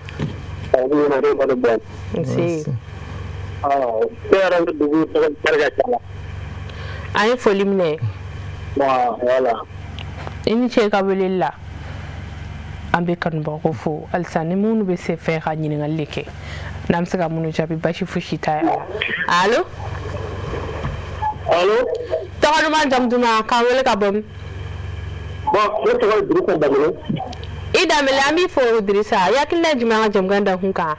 A ɲɛna k'i Mali bɔn. Nse. Ne yɛrɛ bɛ dugu tɔgɔ barika ca la. An ye foli minɛ. Voilà. I ni ce ka weleli la. An bɛ kanubagaw fo halisa, ni minnu bɛ se fɛ ka ɲininkali de kɛ, n'an bɛ se ka minnu jaabi, basi fosi t'a la. Allo? Allo? Tɔgɔ duman, jamu duman, k'an wele ka bɔ min? Bon, ne tɔgɔ ye Dirisa Danbele. I Danbele, an b'i fo Dirisa. I hakilina ye jumɛn an ka jɛmukan dakun kan?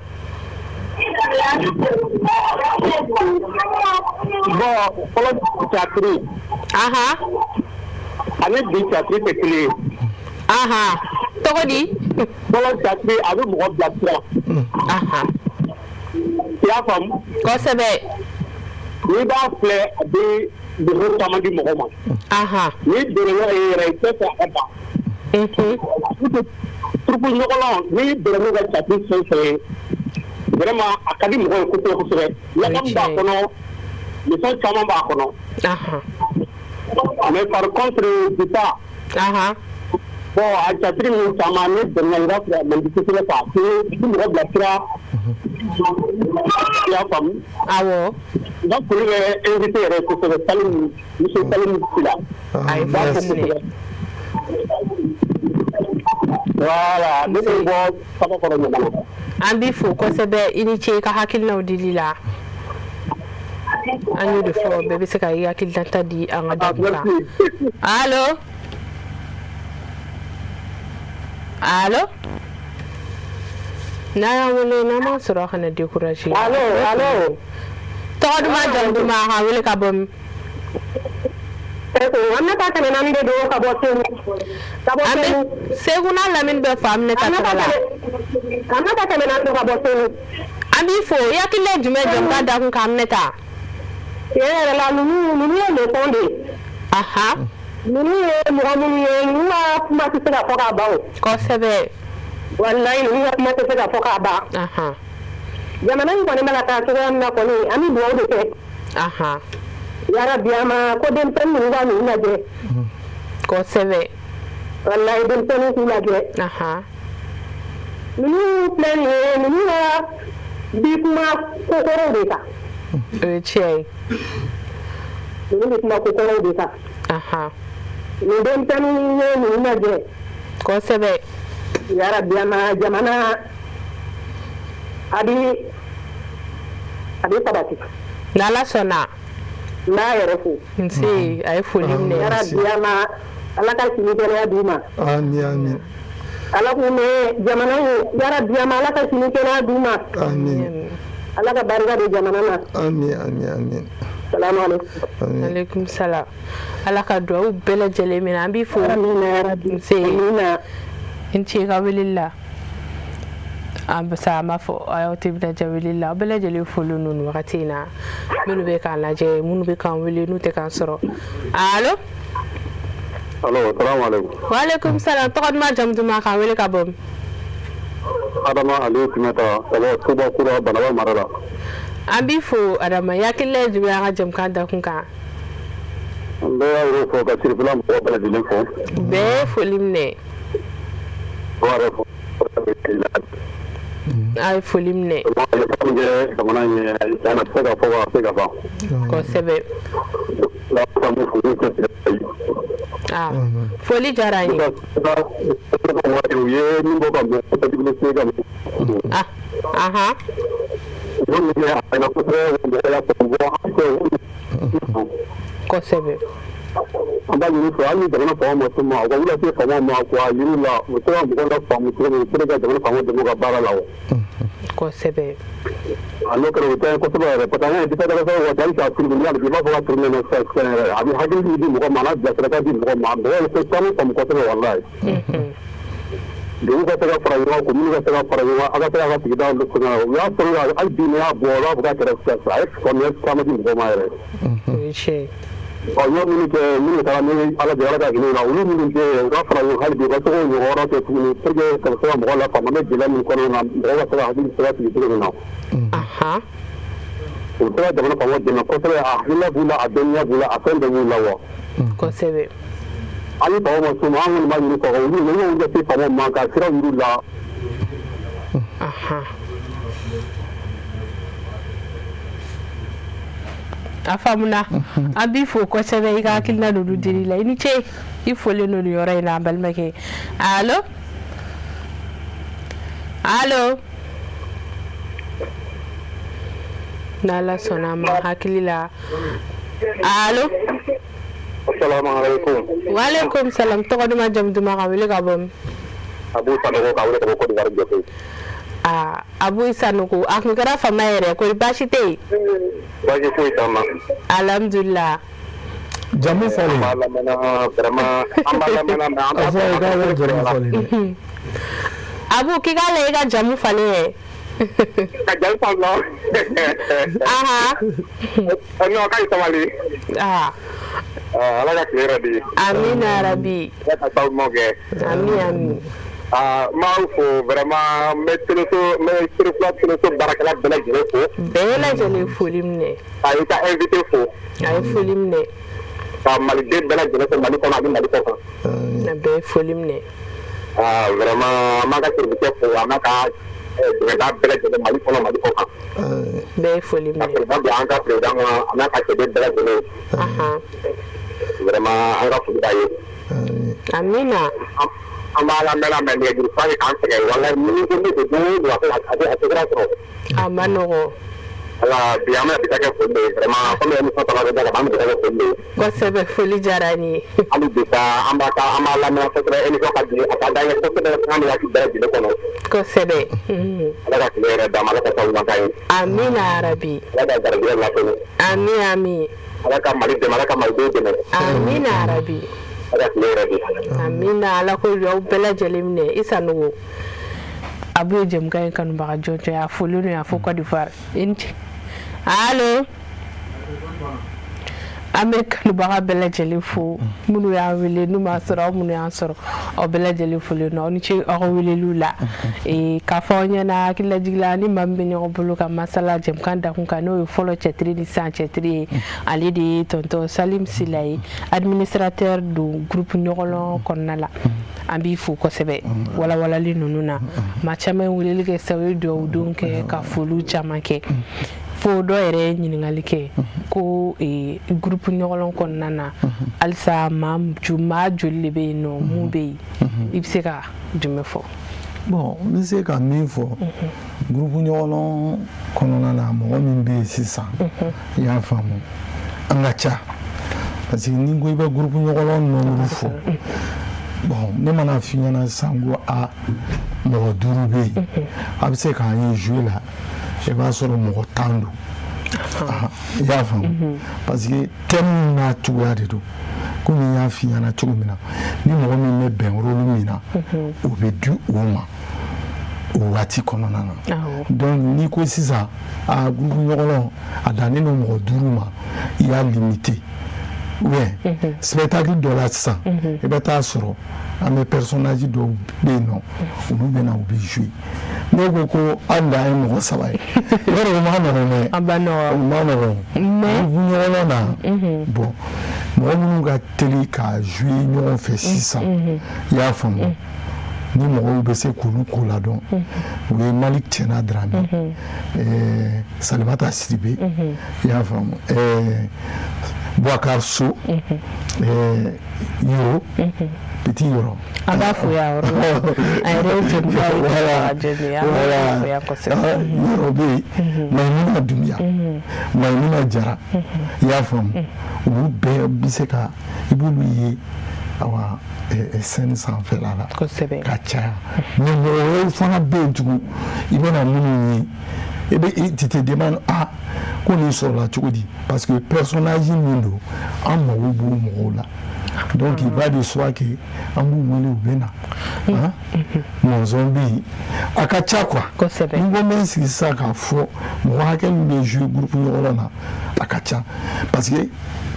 Bon, fɔlɔ théâtre. Ani bi théâtre tɛ kelen ye. Tɔgɔ di? Fɔlɔ théâtre a bɛ mɔgɔ bilasira. I y'a faamu? Kosɛbɛ. N'i b'a filɛ a bɛ degun caman di mɔgɔ ma. N'i donna ye yɛrɛ i tɛ fɛ a ka ban. Troupe ɲɔgɔlɔn n'i donna n'u ka théâtre fɛn fɛn ye vraiment a ka di mɔgɔw ye kosɛbɛ kosɛbɛ. Ladamu b'a kɔnɔ, leçon caman b'a kɔnɔ. Mais par contre bi ta. Bon a théâtre ninnu caman ne donna i b'a sɔrɔ a man di kosɛbɛ quoi. I bɛ mɔgɔ bilasira. I y'a faamu? Awɔ. N ka foli bɛ invité yɛrɛ kosɛbɛ Salimu, monsieur Salimu Sila. A ye foli minɛ. Voilà, ne bɛ bɔ Sabakɔrɔ Ɲamana. An b'i fo kosɛbɛ, i ni ce i ka hakilinaw dili la. An y'o de fɔ, bɛɛ bɛ se ka i hakilinata di an ka dakun kan. Allo? Allo? N'a y'an wele n'an m'a sɔrɔ a kana décourager. Allo, allo. Tɔgɔ duman jamu duman k'an wele ka bɔ min? Aminata kɛmɛ naani de don ka bɔ Segu. An bɛ Segu n'a lamini bɛɛ fo Aminata tɔgɔ la. Aminata kɛmɛ naani don ka bɔ Segu. An b'i fo, i hakilina ye jumɛn ye jɛmukan dakun kan Aminata? Tiɲɛ yɛrɛ la ninnu ye leçon de ye. Ninnu ye mɔgɔ minnu ye ninnu ka kuma tɛ se ka fɔ ka ban o. Kosɛbɛ. Walayi ninnu ka kuma tɛ se ka fɔ ka ban. Jamana in kɔni bɛ ka taa cogoya min na kɔni an bɛ dugawu de kɛ. Yarabi a ma ko denmisɛnnin ninnu ka ninnu lajɛ. Kosɛbɛ. Walayi denmisɛnninw k'u lajɛ. Ninnu filɛ nin ye ninnu ka bi kuma kokɔrɔw de kan. O ye tiɲɛ ye. Ninnu bɛ kuma kokɔrɔw de kan. Nin denmisɛnninw ye ninnu lajɛ. Kosɛbɛ. Yarabi a ma jamana a bɛ sabati. N'Ala sɔnna. N b'a yɛrɛ fo. Nse, a ye foli minɛ. Yarabi a ma Ala ka sini kɛnɛya d'u ma. Amin amin. Ala k'u mɛn jamana ye yarabi a ma Ala ka sini kɛnɛya d'u ma. Amin. Ala ka barika don jamana na. Amin amin amin. Salamu aleykum. Aleykum salam. Ala ka dugawu bɛɛ lajɛlen minɛ, an b'i fo. Amina yarabi. Nse. Amina. I ni ce i ka weleli la. An bɛ sa an b'a fɔ aw timinadiya weleli la, aw bɛɛ lajɛlen foli ninnu wagati in na, minnu bɛ k'an lajɛ, minnu bɛ k'an wele n'u tɛ k'an sɔrɔ. Allo? Allo, salamu aleykum. Waaleykum salam, tɔgɔ duman jamu duman k'an wele ka bɔ min? Adama Aliyu Simeta ka bɔ Tuba Kura Banaba mara la. An b'i fo Adama, i hakilina ye jumɛn ye an ka jɛmukan dakun kan? N bɛ aw yɛrɛ fo ka Sirifila mɔgɔw bɛɛ lajɛlen fo. Bɛɛ ye foli minɛ. Aw yɛrɛ fo. A ye foli minɛ. Jamana in ye a tɛ se ka fɔ a tɛ se ka ban. Kosɛbɛ. Foli diyara an ye. U ye min bɔ ka mɔgɔ Kosɛbɛ. An b'a ɲini fɛ hali ni jamana faamaw ma s'u ma u ka wuli ka se faamaw ma k'a yir'u la u bɛ se ka mɔgɔw lafaamu cogo min pour que jamana faamaw dɛmɛ u ka baara la o. Kosɛbɛ. A n'o kɛra o bɛ diya n ye kosɛbɛ yɛrɛ parce que an y'a ye waati hali k'a filmer n'i y'a lajɛ i b'a fɔ k'a tourné sisan sisan yɛrɛ a bɛ hakili di mɔgɔ ma a n'a bilasirakan di mɔgɔ ma mɔgɔw bɛ fɛn caman faamu kosɛbɛ walayi. Dugu ka se ka fara ɲɔgɔn kan commune ka se ka fara ɲɔgɔn kan a ka se k'a ka sigida u y'a sɔrɔ hali bi n'i y'a bɔ u b'a fɔ k'a kɛra sisan a ye faamuya caman di mɔgɔw ma yɛrɛ. O ye tiɲɛ ye. Ɔ y'o minnu kɛ minnu taara ni Ala jɛ Ala ka hinɛ u la olu minnu bɛ yen u ka fara ɲɔgɔn kan hali bi u ka se k'o ɲɔgɔn wɛrɛ kɛ tuguni pour que ka se ka mɔgɔw lafaamu an bɛ gɛlɛya min kɔnɔna na mɔgɔw ka se ka hakili se ka sigi cogo min na. U bɛ se ka jamana faamaw dɛmɛ kosɛbɛ a hakilina b'u la a dɔnniya b'u la a fɛn bɛɛ b'u la wa. Kosɛbɛ. Hali faamaw ma s'u ma an kɔni b'a ɲini u fɛ olu ka se faamaw ma ka siraw yir'u la. A faamuna, an b'i fo kosɛbɛ i ka hakilina ninnu dili la, i ni ce, i folen don nin yɔrɔ in na an balimakɛ. Allo? Allo? N'Ala sɔnna a ma hakili la. Allo? Asalaamaaleykum. Waaleykum salam, tɔgɔ duman jamu duman ka wele ka bɔ min? Abu Sanogo ka wele ka bɔ Côte d'Ivoire Jɔfe. Aa, Abu Sanogo, a kun kɛra fama yɛrɛ, kori baasi tɛ yen? Baasi foyi t'an na. Alhamdulillah. Jamu An fɔlen. b'a lamɛnna vraiment, an b'a lamɛnna, mais an A b'a fɔ ye k'a bɛ jamu fɔlen dɛ. Abu, k'i k'a lajɛ i ka jamu falen yɛ. Ka jamu falen. Aha. Non, k'a ye sabali. Aa. Ala ka tile yɛrɛ di. Amina rabi. Ala ka taa ɲuman kɛ. Ami ami. Aa, n b'aw fo vraiment, n bɛ teleso, n bɛ Sirifila teleso baarakɛla bɛɛ lajɛlen fo. Bɛɛ lajɛlen foli minɛ. Ka i ka invité fo. A ye foli minɛ. Ka maliden bɛɛ lajɛlen fo Mali kɔnɔ ani Mali kɔ kan. A bɛɛ ye foli minɛ. Aa, vraiment, an b'a ka serviteur fo, an n'a ka dɛmɛbaa bɛɛ lajɛlen Mali kɔnɔ, Mali kɔ kan. Bɛɛ ye foli Ka minɛ. président bila an ka président kɔnɔ, a n'a ka cɛden bɛɛ lajɛlen. Vraiment, an ka foli b'a ye. Amina. An b'a lamɛn, mais nɛgɛjuru sira bɛ k'an sɛgɛn, walahi, ni ko ne ko don o don, a tɛ sira sɔrɔ. A ma nɔgɔn. Voilà, bi an bɛna bi ta kɛ foli de ye vraiment, comme émission ta bɛ da la, an bɛ bi ta kɛ foli de ye. Kosɛbɛ, foli diyara n ye. Hali bi sa, an b'a ka an b'a lamɛn kosɛbɛ, émission ka di, a ka d'an ye kosɛbɛ, an bɛ waati bɛɛ lajɛlen kɔnɔ. Kosɛbɛ. Ala ka tile yɛrɛ d'an ma, Ala ka taa ɲuman k'an ye. Amina rabi. Ala ka garijɛgɛ latɛmɛ. Ami ami. Ala ka Mali dɛmɛ, Ala ka Malidenw dɛmɛ. Amina rabi. Ala ka tile yɛrɛ di. Amina, Ala ko aw bɛɛ lajɛlen minɛ i Sanogo. Abu ye jɛmukan in kanubaga jɔnjɔn ye, a foli no y'a fɔ Côte d'Ivoire. I ni ce. Allo. An bɛ kanubaga bɛɛ lajɛlen fo, minnu y'an wele, n'u m'a sɔrɔ, aw minnu y'an sɔrɔ, aw bɛɛ lajɛlen folen don, aw ni ce aw ka weleliw la. K'a fɔ aw ɲɛna, hakililajigila ni maa min bɛ ɲɔgɔn bolo ka masala jɛmukan dakun kan, n'o ye fɔlɔ cɛtiri ni sisan cɛtiri ye, ale de ye tonton Salim Sila ye, administrateur don groupe Ɲɔgɔlɔn kɔnɔna la. An b'i fo kosɛbɛ walawalali ninnu na. Maa caman ye weleli kɛ sisan, u ye dugawu don kɛ ka foliw caman kɛ, fo dɔ yɛrɛ ye ɲininkali kɛ ko groupe Ɲɔgɔlɔn kɔnɔna na, halisa maa joli de bɛ yen nɔ, mun bɛ yen? I bɛ se ka jumɛn fɔ? Bon, n bɛ se ka min fɔ, groupe Ɲɔgɔlɔn kɔnɔna na, mɔgɔ min bɛ yen sisan, i y'a faamu, an ka ca, parce que ni ko i bɛ groupe Ɲɔgɔlɔn nombre fɔ, bon, ne mana f'i ɲɛna sisan ko a mɔgɔ 5 bɛ yen, a bɛ se k'an ye jouer la, i b'a sɔrɔ mɔgɔ 10 don, i y'a faamu, parce que thème n'a cogoya de don. Komi n y'a f'i ɲɛna cogo min na, ni mɔgɔ min bɛ bɛn rôle min na, o bɛ di o ma o waati kɔnɔna na. Donc n'i ko sisan a groupe Ɲɔgɔlɔn a dannen don mɔgɔ 5 ma, i y'a limité, ou bien spectacle dɔ la sisan, i bɛ taa sɔrɔ an bɛ personnage dɔw bɛ yen nɔ, olu bɛ na, u bɛ jouer. Ne ko ko hali n'an ye mɔgɔ 3 ye, yɔrɔ o ma nɔgɔn dɛ, o ma nɔgɔn. Groupe Ɲɔgɔlɔn na, bon, mɔgɔ minnu ka teli ka jouer ɲɔgɔn fɛ sisan, i y'a faamu, ni mɔgɔw bɛ se k'olu ko ladɔn, o ye Malik Tiɛna Dramé, Salimata Sidibe, i y'a faamu, Boubacar So, Yoro, Petit Yoro. An b'a fo yan yɔrɔ la, a yɛrɛ ye jɛmukan ye, an b'a fo yan kosɛbɛ. Yoro bɛ yen, Mayimuna Dunbiya, Mayimuna Jara, i y'a faamu, olu bɛɛ bɛ se ka i b'olu ye awa scène sanfɛla la ka caya. Mais mɔgɔ wɛrɛw fana bɛ yen tugun, i bɛna minnu ye, i bɛ tu te demandes, ah, ko nin sɔrɔla cogo di? Parce que personnage min don, an mago b'o mɔgɔw la. Donc il va de soi que an b'u wele, u bɛ na. Mɔnzɔn bɛ yen, a ka ca quoi. Ni ko n bɛ n sigi sisan k'a fɔ mɔgɔ hakɛ min bɛ jouer groupe Ɲɔgɔlɔn na, a ka ca, parce que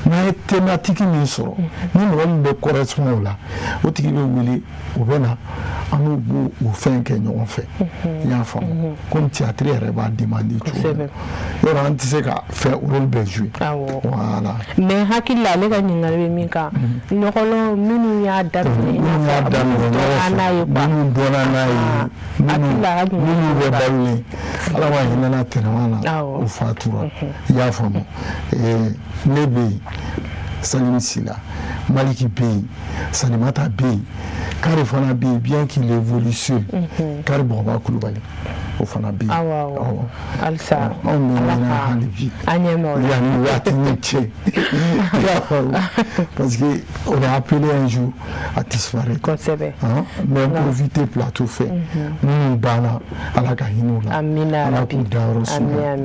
n'an ye thématique min sɔrɔ, ni mɔgɔ min bɛ correspond o la, o tigi bɛ wele, o bɛ na, an n'u b'o o fɛn kɛ ɲɔgɔn fɛ, i y'a faamu, comme théâtre yɛrɛ b'a demander cogo min, yɔrɔ an tɛ se ka fɛn rôle bɛɛ jouer, voilà. Mais hakili la, ale ka ɲininkali bɛ min kan, Ɲɔgɔlɔn minnu y'a daminɛ, minnu y'a daminɛ ɲɔgɔn fɛ, minnu dɔnna n'a ye, minnu bɛ balolen, Ala ma hinɛ tɛnɛma na, o fatura, i y'a faamu. Ne bɛ yen, Salim Sila, Maliki bɛ yen, Salimata bɛ yen, Kari fana bɛ yen, bien qu'il évolue seul, Kari Bɔgɔba Kulubali. O fana bɛ yen. Awɔ, awɔ, halisa. Anw bɛ ɲɛna hali bi. An ɲɛ mɛn o la. Yanni waati ni cɛ, i y'a faamu, parce que on est appelé un jour à disparaître. N bɛ profiter plateau fɛ, minnu banna, Ala ka hinɛ u la. Amina. Ala k'u dayɔrɔ sumaya.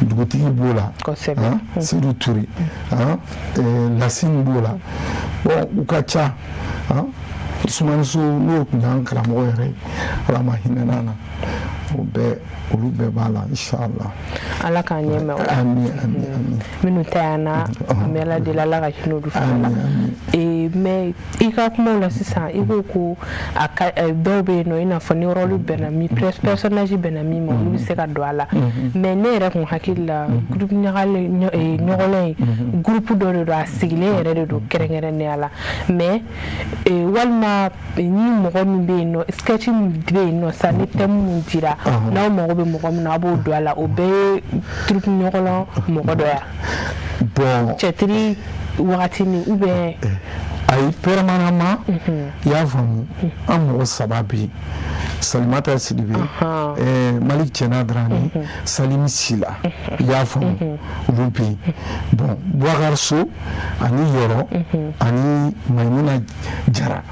Dugutigi b'o la. Seydou Touré, Lasine b'o la. Bon, u ka ca. Usumani So, n'o tun y'an karamɔgɔ yɛrɛ ye, Ala ma hinɛ n'a na, o bɛɛ, olu bɛɛ b'a la, inshallah. Ala k'an ɲɛ mɛn o la. Ami, ami, ami. Minnu ta yan na, an bɛ Ala deli, Ala ka hinɛ olu fana la. Mais i ka kumaw la sisan, i ko ko a ka dɔw bɛ yen nɔ, i n'a fɔ ni rôle bɛnna min, personnage bɛnna min ma, olu bɛ se ka don a la. Mais ne yɛrɛ kun hakili la, groupe ɲagalen ɲɔgɔlɔn in, groupe dɔ de don, a sigilen yɛrɛ de don kɛrɛnkɛrɛnnenya la. Mais walima ni mɔgɔ min bɛ yen nɔ, sketch min bɛ yen nɔ sisan, ni thème min dira, n'aw mago bɛ mɔgɔ min na, a b'o don a la, o bɛɛ ye troupe ɲɔgɔlɔn mɔgɔ dɔ ya? Bon. Cɛtiri wagati ni ou bien? Ayi, permanemment, i y'a faamu, an mɔgɔ saba bɛ yen: Salimata Sidibe, Malik Cɛna Darani, Salim Sila, i y'a faamu, olu bɛ yen. Bon, Boubacar So ani Yɔrɔ ani Maimuna Jara,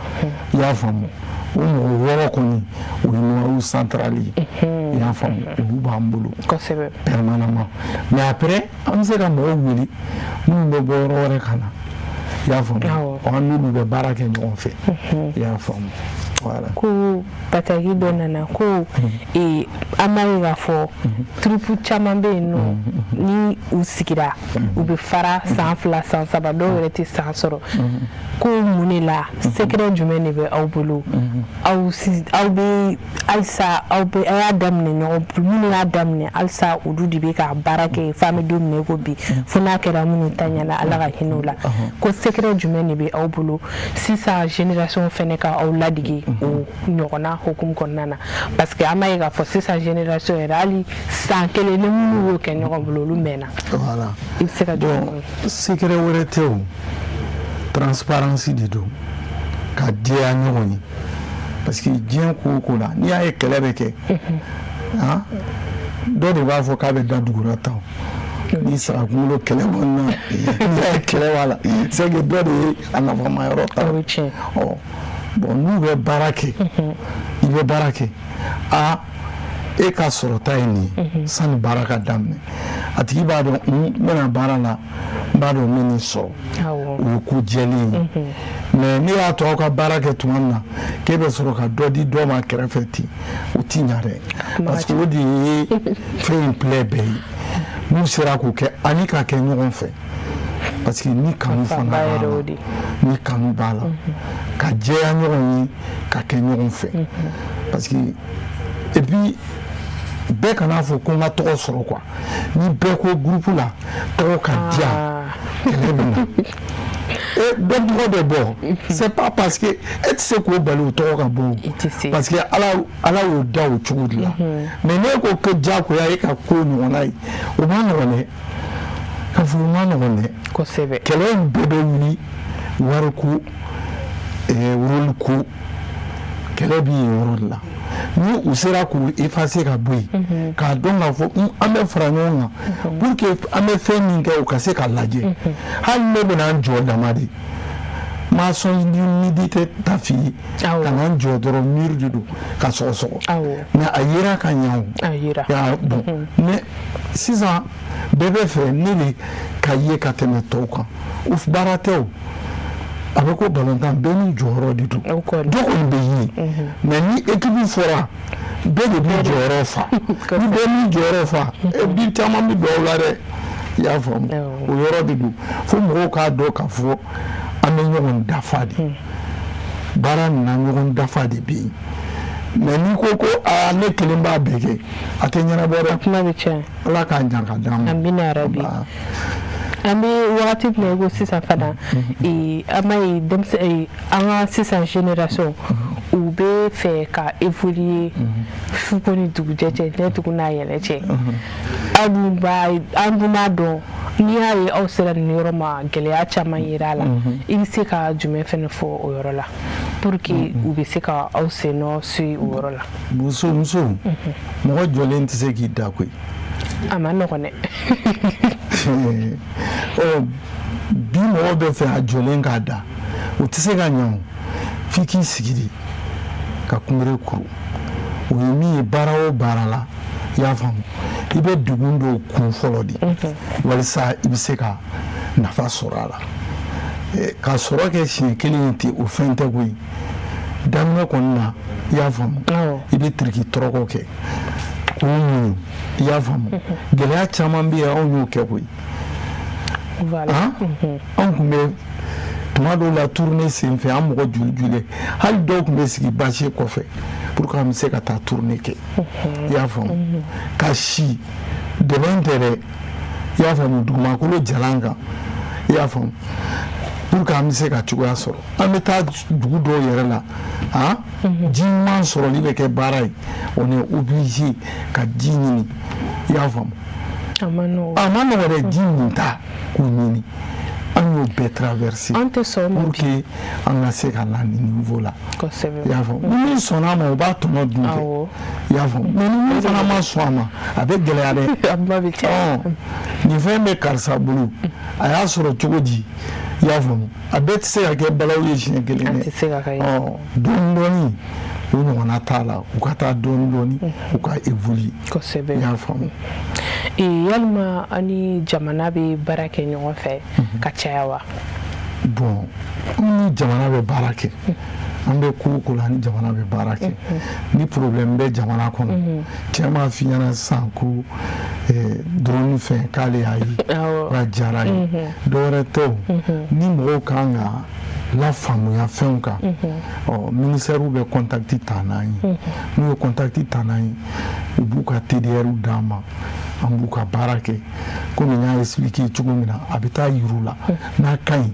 i y'a faamu, o mɔgɔ 6 kɔni, o ye noyau central ye, i y'a faamu, olu b'an bolo permanemment. Mais après, an bɛ se ka mɔgɔw wele minnu bɛ bɔ yɔrɔ wɛrɛ ka na, i y'a faamu, an n'olu bɛ baara kɛ ɲɔgɔn fɛ, i y'a faamu, voilà. Ko bataki dɔ nana ko an b'a ye k'a fɔ troupe caman bɛ yen nɔ, ni u sigira, u bɛ fara san 2, san 3, dɔw yɛrɛ tɛ san sɔrɔ. Ko mun de la, secret jumɛn de bɛ aw bolo, aw aw bɛ halisa, aw bɛ aw y'a daminɛ ɲɔgɔn, minnu y'a daminɛ halisa, olu de bɛ ka baara kɛ f'an bɛ don min na i ko bi, fo n'a kɛra minnu ta ɲɛna, Ala ka hinɛ u la? Ko secret jumɛn de bɛ aw bolo sisan, génération fɛnɛ ka aw ladege o ɲɔgɔnna hukumu kɔnɔna na? Parce que an b'a ye k'a fɔ sisan génération yɛrɛ, hali san kelen ni minnu y'o kɛ ɲɔgɔn bolo, olu mɛnna. Voilà. I bɛ se ka jumɛn? Bon, secret wɛrɛ tɛ o, transparence de don, ka jɛya ɲɔgɔn ye, parce que diɲɛ ko o ko la, n'i y'a ye kɛlɛ bɛ kɛ, han, dɔ de b'a fɔ k'a bɛ da dugura tan. Ni saga kunkolo kɛlɛ kɔni na, n'i y'a ye kɛlɛ b'a la, c'est que dɔ de ye a nafama yɔrɔ ta. O ye tiɲɛ. Ɔ bon, n'u bɛ baara kɛ, i bɛ baara kɛ, a e ka sɔrɔta ye nin ye, sani baara ka daminɛ, a tigi b'a dɔn n bɛna baara la, n b'a dɔn n bɛ nin sɔrɔ. O ye ko jɛlen ye. Mais ne y'a to aw ka baara kɛ tuma min na, k'e bɛ sɔrɔ ka dɔ di dɔ ma kɛrɛfɛ ten, o ti ɲa dɛ, parce que o de ye fɛn in plaie bɛɛ ye. N'u sera k'o kɛ ani ka kɛ ɲɔgɔn fɛ, parce que ni kanu fana b'a la, ni kanu b'a la, ka jɛya ɲɔgɔn ye, ka kɛ ɲɔgɔn fɛ, parce que et puis bɛɛ kana fɔ ko n ka tɔgɔ sɔrɔ quoi. Ni bɛɛ ko groupe la tɔgɔ ka diya, kɛlɛ bɛ na. E dɔ tɔgɔ bɛ bɔ, c'est pas parce que e tɛ se k'o bali o tɔgɔ ka bɔ o, parce que Ala y'o da o cogo de la. Mais n'e ko ko diyagoya e ka ko ɲɔgɔnna ye, o ma nɔgɔn dɛ, ka fɔ o ma nɔgɔn dɛ. Kɛlɛ in bɛɛ bɛ wuli wariko, rôle ko, kɛlɛ bɛ yen yɔrɔ de la. Ni u sera k'u effacer ka bɔ yen, k'a dɔn k'a fɔ an bɛ fara ɲɔgɔn kan pour que an bɛ fɛn min kɛ, o ka se ka lajɛ. Hali ne bɛna n jɔ dama de, maçon midi tɛ ta f'i ye ka na n jɔ dɔrɔn, mur de don ka sɔgɔsɔgɔ, mais a yera ka ɲɛ o. Bon, mais sisan bɛɛ bɛ fɛ ne de ka ye ka tɛmɛ tɔw kan, o baara tɛ o. A bɛ ko balontan, bɛɛ n'i jɔyɔrɔ de don. Dɔ kɔni bɛ ye, mais ni équipe fɔra, bɛɛ de b'i jɔyɔrɔ fa. Ni bɛɛ n'i jɔyɔrɔ fa, bi caman bɛ don aw la dɛ, i y'a faamu. O yɔrɔ de don fo mɔgɔw k'a dɔn k'a fɔ an bɛ ɲɔgɔn dafa de baara nin na, ɲɔgɔn dafa de bɛ yen. Mais n'i ko ko aa ne kelen b'a bɛɛ kɛ, a tɛ ɲɛnabɔ dɛ. Kuma bɛ tiɲɛ. Ala k'a ɲa ka d'an ma. Amina yarabi. An bɛ wagati min na i ko sisan fana, an b'a ye denmisɛn, an ka sisan génération, u bɛ fɛ ka évoluer su ko ni dugujɛ cɛ, ɲɛ tugun n'a yɛlɛ cɛ. Aw dun b'a, an dun b'a dɔn. N'i y'a ye aw sera nin yɔrɔ ma, gɛlɛya caman yera a la. I bɛ se ka jumɛn fɛnɛ fɔ o yɔrɔ la pour que u bɛ se ka aw sennɔ suit o yɔrɔ la? Muso, muso, mɔgɔ jɔlen tɛ se k'i da koyi. A ma nɔgɔn dɛ. Ɔ, bi mɔgɔ bɛ fɛ a jɔlen k'a da, o tɛ se ka ɲɛ. O f'i k'i sigi de ka kunbere kuru. O ye min ye, baara o baara la, i y'a faamu, i bɛ degun dɔw kun fɔlɔ de walisa i bɛ se ka nafa sɔrɔ a la. Ka sɔrɔ kɛ siɲɛ kelen ye ten, o fɛn tɛ koyi. Daminɛ kɔni na, i y'a faamu, i bɛ tiriki tɔrɔkɔ kɛ k'o muɲu, i y'a faamu. Gɛlɛya caman bɛ yen, anw y'o kɛ koyi. Anw tun bɛ tuma dɔw la tournée sen fɛ, an mɔgɔ joli joli, hali dɔw tun bɛ sigi bâche kɔfɛ pour que an bɛ se ka taa tournée kɛ, i y'a faamu, ka si dɛmɛ tɛ dɛ, i y'a faamu, dugumakolo jalan kan, i y'a faamu, pour que an bɛ se ka cogoya sɔrɔ. An bɛ taa dugu dɔw yɛrɛ la, han, ji ɲuman sɔrɔli bɛ kɛ baara ye. On est obligé ka ji ɲini, i y'a faamu. A ma nɔgɔn. A ma nɔgɔn dɛ. Ji min ta k'o ɲini, an y'o bɛɛ traverser An tɛ sɔn o ma. pour que an ka se ka na nin niveau la. I y'a faamu, ni min sɔnna a ma, o b'a tɔnɔ dun kɛ. I y'a faamu, mais ni min fana ma sɔn a ma, a bɛ gɛlɛya dɛ. A kuma bɛ caya. Ɔ, nin fɛn bɛ karisa bolo, a y'a sɔrɔ cogo di? I y'a faamu, a bɛɛ tɛ se ka kɛ balawu ye siɲɛ kelen A dɛ. tɛ se ka kɛ. Ɔ, dɔɔni dɔɔni, o ɲɔgɔnna t'a la. U ka taa dɔɔni dɔɔni, u ka évoluer. I y'a faamu. Yalima aw ni jamana bɛ baara kɛ ɲɔgɔn fɛ ka caya wa? Bon, an ni jamana bɛ baara kɛ. An bɛ ko o ko la, ni jamana bɛ baara kɛ. Ni problème bɛ jamana kɔnɔ, cɛ m'a f'i ɲɛna sisan ko drone fɛn k'ale y'a ye, k'a diyara ye, dɔwɛrɛ tɛ. O ni mɔgɔw kan ka lafaamuya fɛnw kan, ɔ, ministère bɛ contact ta n'an ye. N'u ye contact ta n'an ye, u b'u ka TDR d'an ma, an b'u ka baara kɛ. Komi n y'a expliqué cogo min na, a bɛ taa yir'u la, n'a ka ɲi,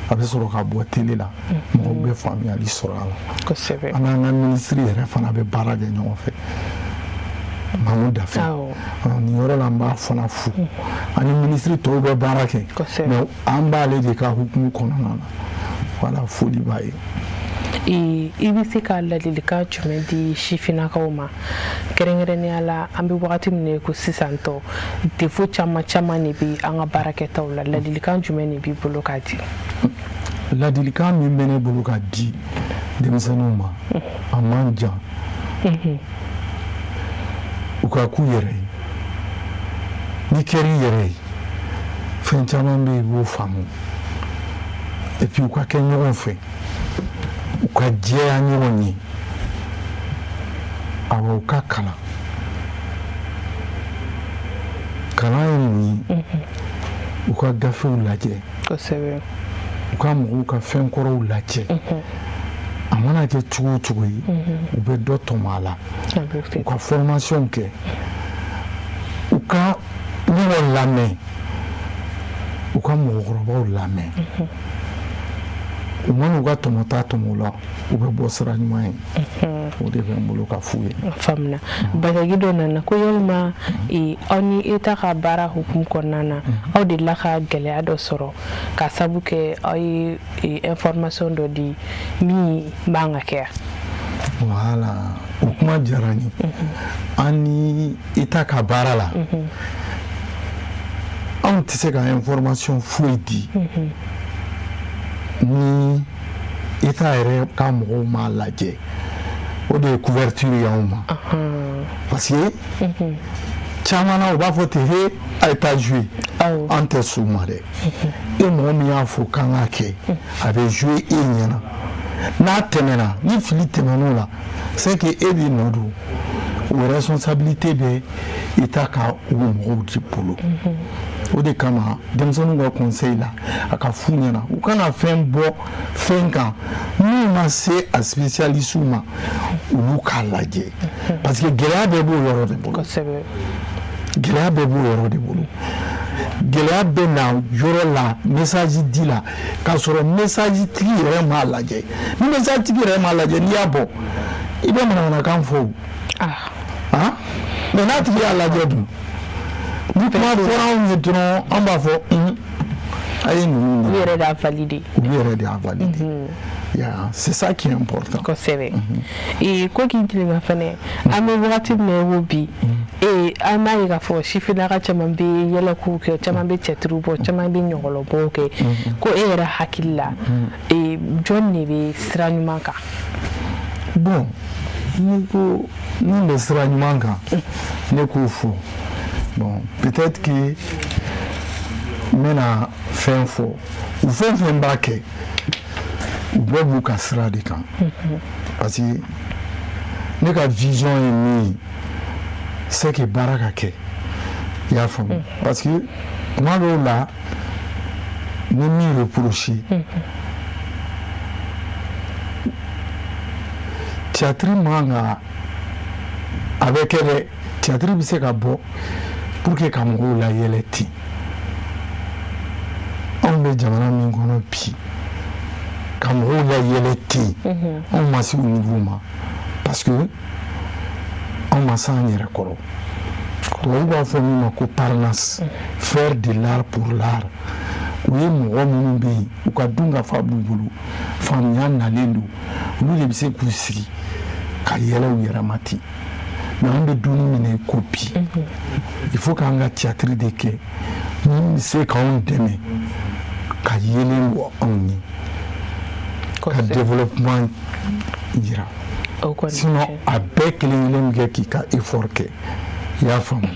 a bɛ sɔrɔ ka bɔ télé la, mɔgɔw bɛ faamuyali sɔrɔ a la. An n'an ka ministre yɛrɛ fana bɛ baara kɛ ɲɔgɔn fɛ, Mamu Dafe. Nin yɔrɔ la, n b'a fana fo. Ani ministre tɔw bɛ baara kɛ, mais an b'ale de ka hukumu kɔnɔna na. Voilà, foli b'a ye. I bɛ se ka ladilikan jumɛn di sifinnakaw ma, kɛrɛnkɛrɛnnenya la an bɛ wagati min na ko sisan tɔ, défaut caman caman de bɛ an ka baarakɛtaw la? Ladilikan jumɛn de b'i bolo k'a di? Ladilikan min bɛ ne bolo ka di denmisɛnninw ma, a man jan, u ka k'u yɛrɛ ye. N'i kɛra i yɛrɛ ye, fɛn caman bɛ yen, i b'o faamu. Et puis u ka kɛ ɲɔgɔn fɛ, u ka jɛya ɲɔgɔn ye. Awɔ, u ka kalan. Kalan ye mun ye? U ka gafew lajɛ, u ka mɔgɔw ka fɛn kɔrɔw lajɛ. A mana kɛ cogo o cogo ye, u bɛ dɔ tɔmɔ a la. U ka formation kɛ, u ka ɲɔgɔn lamɛn, u ka mɔgɔkɔrɔbaw lamɛn. U mana u ka tɔmɔta tɔmɔ o la, u bɛ bɔ sira ɲuman ye. O de bɛ n bolo ka f'u ye. Faamuna. Bataki dɔ nana ko yalima aw ni État ka baara hukumu kɔnɔna na, aw delila ka gɛlɛya dɔ sɔrɔ ka sabu kɛ aw ye information dɔ di min man ka kɛ? Voilà, o kuma diyara n ye. An ni État ka baara la, anw tɛ se ka information foyi di ni État yɛrɛ ka mɔgɔw m'a lajɛ. O de ye couverture ye anw ma, parce que caman na, u b'a fɔ ten: "He, a ye taa jouer." An tɛ s'u ma dɛ. E mɔgɔ min y'a fɔ k'an k'a kɛ, a bɛ jouer e ɲɛna. N'a tɛmɛna, ni fili tɛmɛn'o la, c'est que e de nɔ don. O responsabilité bɛ État ka o mɔgɔw de bolo. O de kama, denmisɛnninw ka conseil la, a ka f'u ɲɛna, u kana fɛn bɔ fɛn kan n'u ma se a spécialiste ma, olu k'a lajɛ, parce que gɛlɛya bɛɛ b'o yɔrɔ de bolo. Gɛlɛya bɛɛ b'o yɔrɔ de bolo. Gɛlɛya bɛ na yɔrɔ la, message di la, k'a sɔrɔ message tigi yɛrɛ m'a lajɛ. Ni message tigi yɛrɛ m'a lajɛ, n'i y'a bɔ, i bɛ manamanakan fɔ o. Ah, mais n'a tigi y'a lajɛ dun? Ni kuma fɔra anw ye dɔrɔn, an b'a fɔ a ye ninnu. U yɛrɛ de y'a valider. U yɛrɛ de y'a valider. Yeah, c'est ça qui est important. Kosɛbɛ. Ee, ko k'i ɲininka fɛnɛ, an bɛ wagati min na i ko bi, ee, an b'a ye k'a fɔ sifinnaka caman bɛ yɛlɛkow kɛ, caman bɛ cɛtiriw bɔ, caman bɛ ɲɔgɔlɔbɔw kɛ. Ko e yɛrɛ hakili la, ee, jɔn de bɛ sira ɲuman kan? Bon, n'i ko min bɛ sira ɲuman kan, ne k'o fɔ, bon, peut-être que n bɛna fɛn fɔ. U fɛn fɛn b'a kɛ, u bɛɛ b'u ka sira de kan, parce que ne ka vision ye min ye, c'est que baara ka kɛ, i y'a faamu? Parce que tuma dɔw la, ni min reproché, théâtre man ka a bɛ kɛ dɛ. Théâtre bɛ se ka bɔ pour que ka mɔgɔw layɛlɛ ten. Anw bɛ jamana min kɔnɔ bi, ka mɔgɔw layɛlɛ ten, anw ma se o niveau ma, parce que anw ma s'an yɛrɛ kɔrɔ. Tubabu b'a fɔ min ma ko Parnasse, faire de l'art pour l'art. U ye mɔgɔ minnu bɛ yen, u ka dun ka fa b'u bolo, faamuya nalen don, olu de bɛ se k'u sigi ka yɛlɛ u yɛrɛ ma ten. Mais an bɛ dumuni min na i ko bi, il faut k'an ka théâtre de kɛ min bɛ se k'anw dɛmɛ ka yeelen bɔ anw ye, ka développement yira. Sinon a bɛɛ kelen kelen bɛ kɛ k'i ka effort kɛ, i y'a faamu?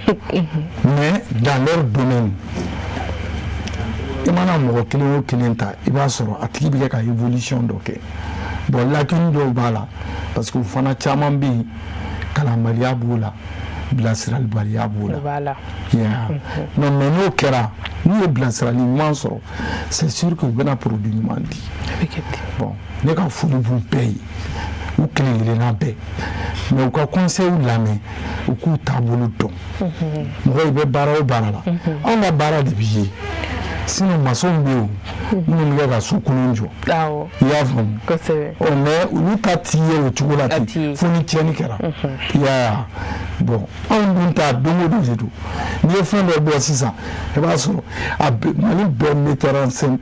Mais dans leur domaine, i mana mɔgɔ kelen o kelen ta, i b'a sɔrɔ a tigi bɛ kɛ ka évolution dɔ kɛ. Bon, lacune dɔw b'a la, parce que u fana caman bɛ yen, kalanbaliya b'o la, bilasiralibaliya b'o la. Yeah. Non, mais n'o kɛra, n'u ye bilasirali ɲuman sɔrɔ, c'est sûr que u bɛna produit ɲuman di. Bon, ne ka foli b'u bɛɛ ye, u kelen kelenna bɛɛ, mais u ka conseil lamɛn, u k'u taabolo dɔn. Mɔgɔ, i bɛ baara o baara la, anw ka baara de b'i ye. Sinon maçon bɛ yen minnu bɛ kɛ ka so kolon jɔ, i y'a faamu? Ɔ, mais olu ta t'i ye o cogo la ten, fo ni tiɲɛni kɛra, i y'a ye? Bon, anw dun ta, don o don de don. N'i ye fɛn dɔ bɔ sisan, i b'a sɔrɔ a Mali bɛɛ metteur en scène,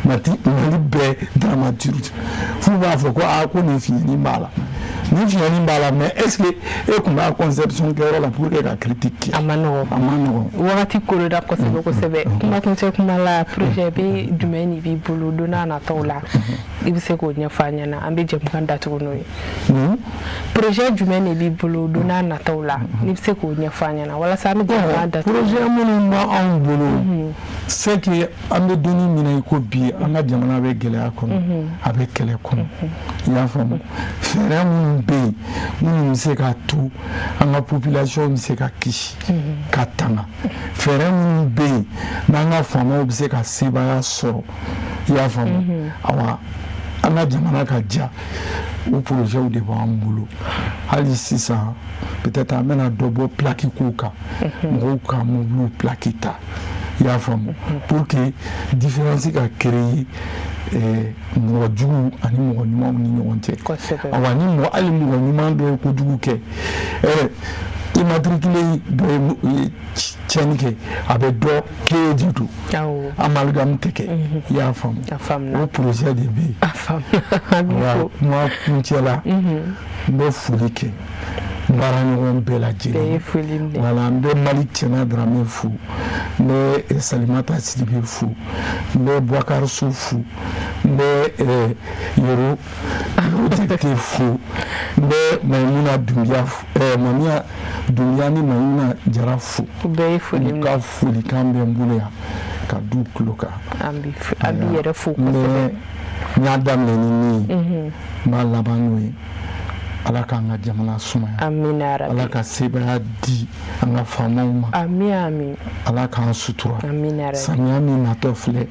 Mali bɛɛ dramaturge, f'u b'a fɔ ko aa, ko nin fiɲɛnin b'a la, nin fiɲɛnin b'a la. Mais est ce que e tun b'a conception kɛyɔrɔ la pour que ka critique kɛ? A ma nɔgɔn. A ma nɔgɔn. Wagati koroda kosɛbɛ kosɛbɛ. Kuma kuncɛ kuma la, projet bɛ jumɛn de b'i bolo don n'a nataw la? I bɛ se k'o ɲɛfɔ an ɲɛna, an bɛ jɛmukan datugu n'o ye. Projet jumɛn de b'i bolo don n'a nataw la, n'i bɛ se k'o ɲɛfɔ an ɲɛna walasa an bɛ jɛmukan datugu? Projet minnu b'anw bolo, c'est que an bɛ donni min na i ko bi, an ka jamana bɛ gɛlɛya kɔnɔ, a bɛ kɛlɛ kɔnɔ, i y'a faamu? Fɛɛrɛ minnu bɛ yen, minnu bɛ se k'a to an ka population bɛ se ka kisi ka tanga, fɛɛrɛ minnu bɛ yen n'an ka faamaw bɛ se ka sebaaya sɔrɔ, i y'a faamu? Awa, an ka jamana ka diya, o projets de b'an bolo. Hali sisan, peut-être an bɛna dɔ bɔ plaque kow kan, mɔgɔw ka mobiliw plaque ta, i y'a faamu? Pour que différence ka créer mɔgɔ jugu ani mɔgɔ ɲumanw ni ɲɔgɔn cɛ. Awa, ni mɔgɔ, hali mɔgɔ ɲuman dɔ ye kojugu kɛ, immatriculé dɔ ye tiɲɛni kɛ, a bɛ dɔ k'e de don, amalgame tɛ kɛ, i y'a faamu? O projet de bɛ yen. Kuma kuncɛ la, n bɛ foli kɛ n baaraɲɔgɔn bɛɛ lajɛlen. Wala, n bɛ Mali Cɛna Dramé fo, n bɛ Salimata Sidibe fo, n bɛ Boubacar So fo, n bɛ Yoro Yoro Jakite fo, n bɛ Mayimuna Dunbiya, Mamiya Dunbiya ni Mayimuna Jara fo. U ka folikan bɛ n bolo yan ka du tulo kan. An b'i yɛrɛ fo kosɛbɛ. N y'a daminɛ ni min ye, n b'a laban n'o ye. Ala k'an ka jamana sumaya. Amina rabi. Ala ka sebaaya di an ka faamaw ma. Ami ami. Ala k'an sutura. Amina rabi. Samiya min natɔ filɛ,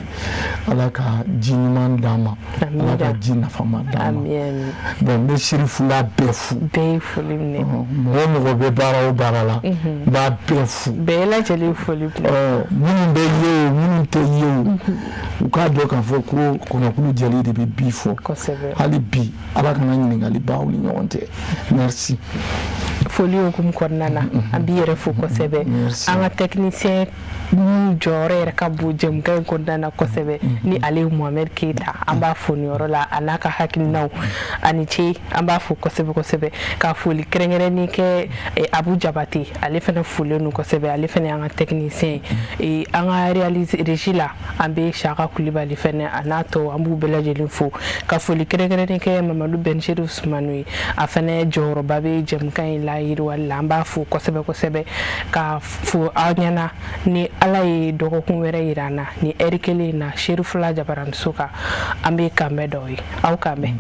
Ala ka ji ɲuman d'an ma. Ala ka ji nafama d'an ma. Ami ami. Bon, n bɛ Sirifula bɛɛ fo. Bɛɛ ye foli minɛ. Mɔgɔ o mɔgɔ bɛ baara o baara la, n b'a bɛɛ fo. Bɛɛ lajɛlen foli minɛ. Minnu bɛ ye o, minnu tɛ ye o, u k'a dɔn k'a fɔ ko kɔnɔkulu jɛlen de bɛ bi fɔ. Kosɛbɛ. Hali bi, Ala kana ɲininkali b'aw ni ɲɔgɔn cɛ. Merci. Foli hukumu kɔnɔna na, an b'i yɛrɛ fo kosɛbɛ. An ka technicien min jɔyɔrɔ yɛrɛ ka bon jɛmukan in kɔnɔna na kosɛbɛ, ni ale ye Mohamed Keita, an b'a fo nin yɔrɔ la, a n'a ka hakilinaw ani ce, an b'a fo kosɛbɛ kosɛbɛ. Ka foli kɛrɛnkɛrɛnnen kɛ Abu Jabate, ale fana folen don kosɛbɛ, ale fana y'an ka technicien ye. An ka régie la, an bɛ Saka Kulibali fana, a n'a tɔ, an b'u bɛɛ lajɛlen fo. Ka foli kɛrɛnkɛrɛnnen kɛ Mamadu Bɛnseri Sumano ye, a fana jɔyɔrɔba bɛ jɛmukan in layiriwali la, an b'a fo kosɛbɛ kosɛbɛ. Ka fo aw ɲɛna, ni Ala ye dɔgɔkun wɛrɛ yira an na ni ɛri kelen in na, Serifula Jabaraniso kan, an bɛ kanbɛn dɔw ye, aw kan bɛn.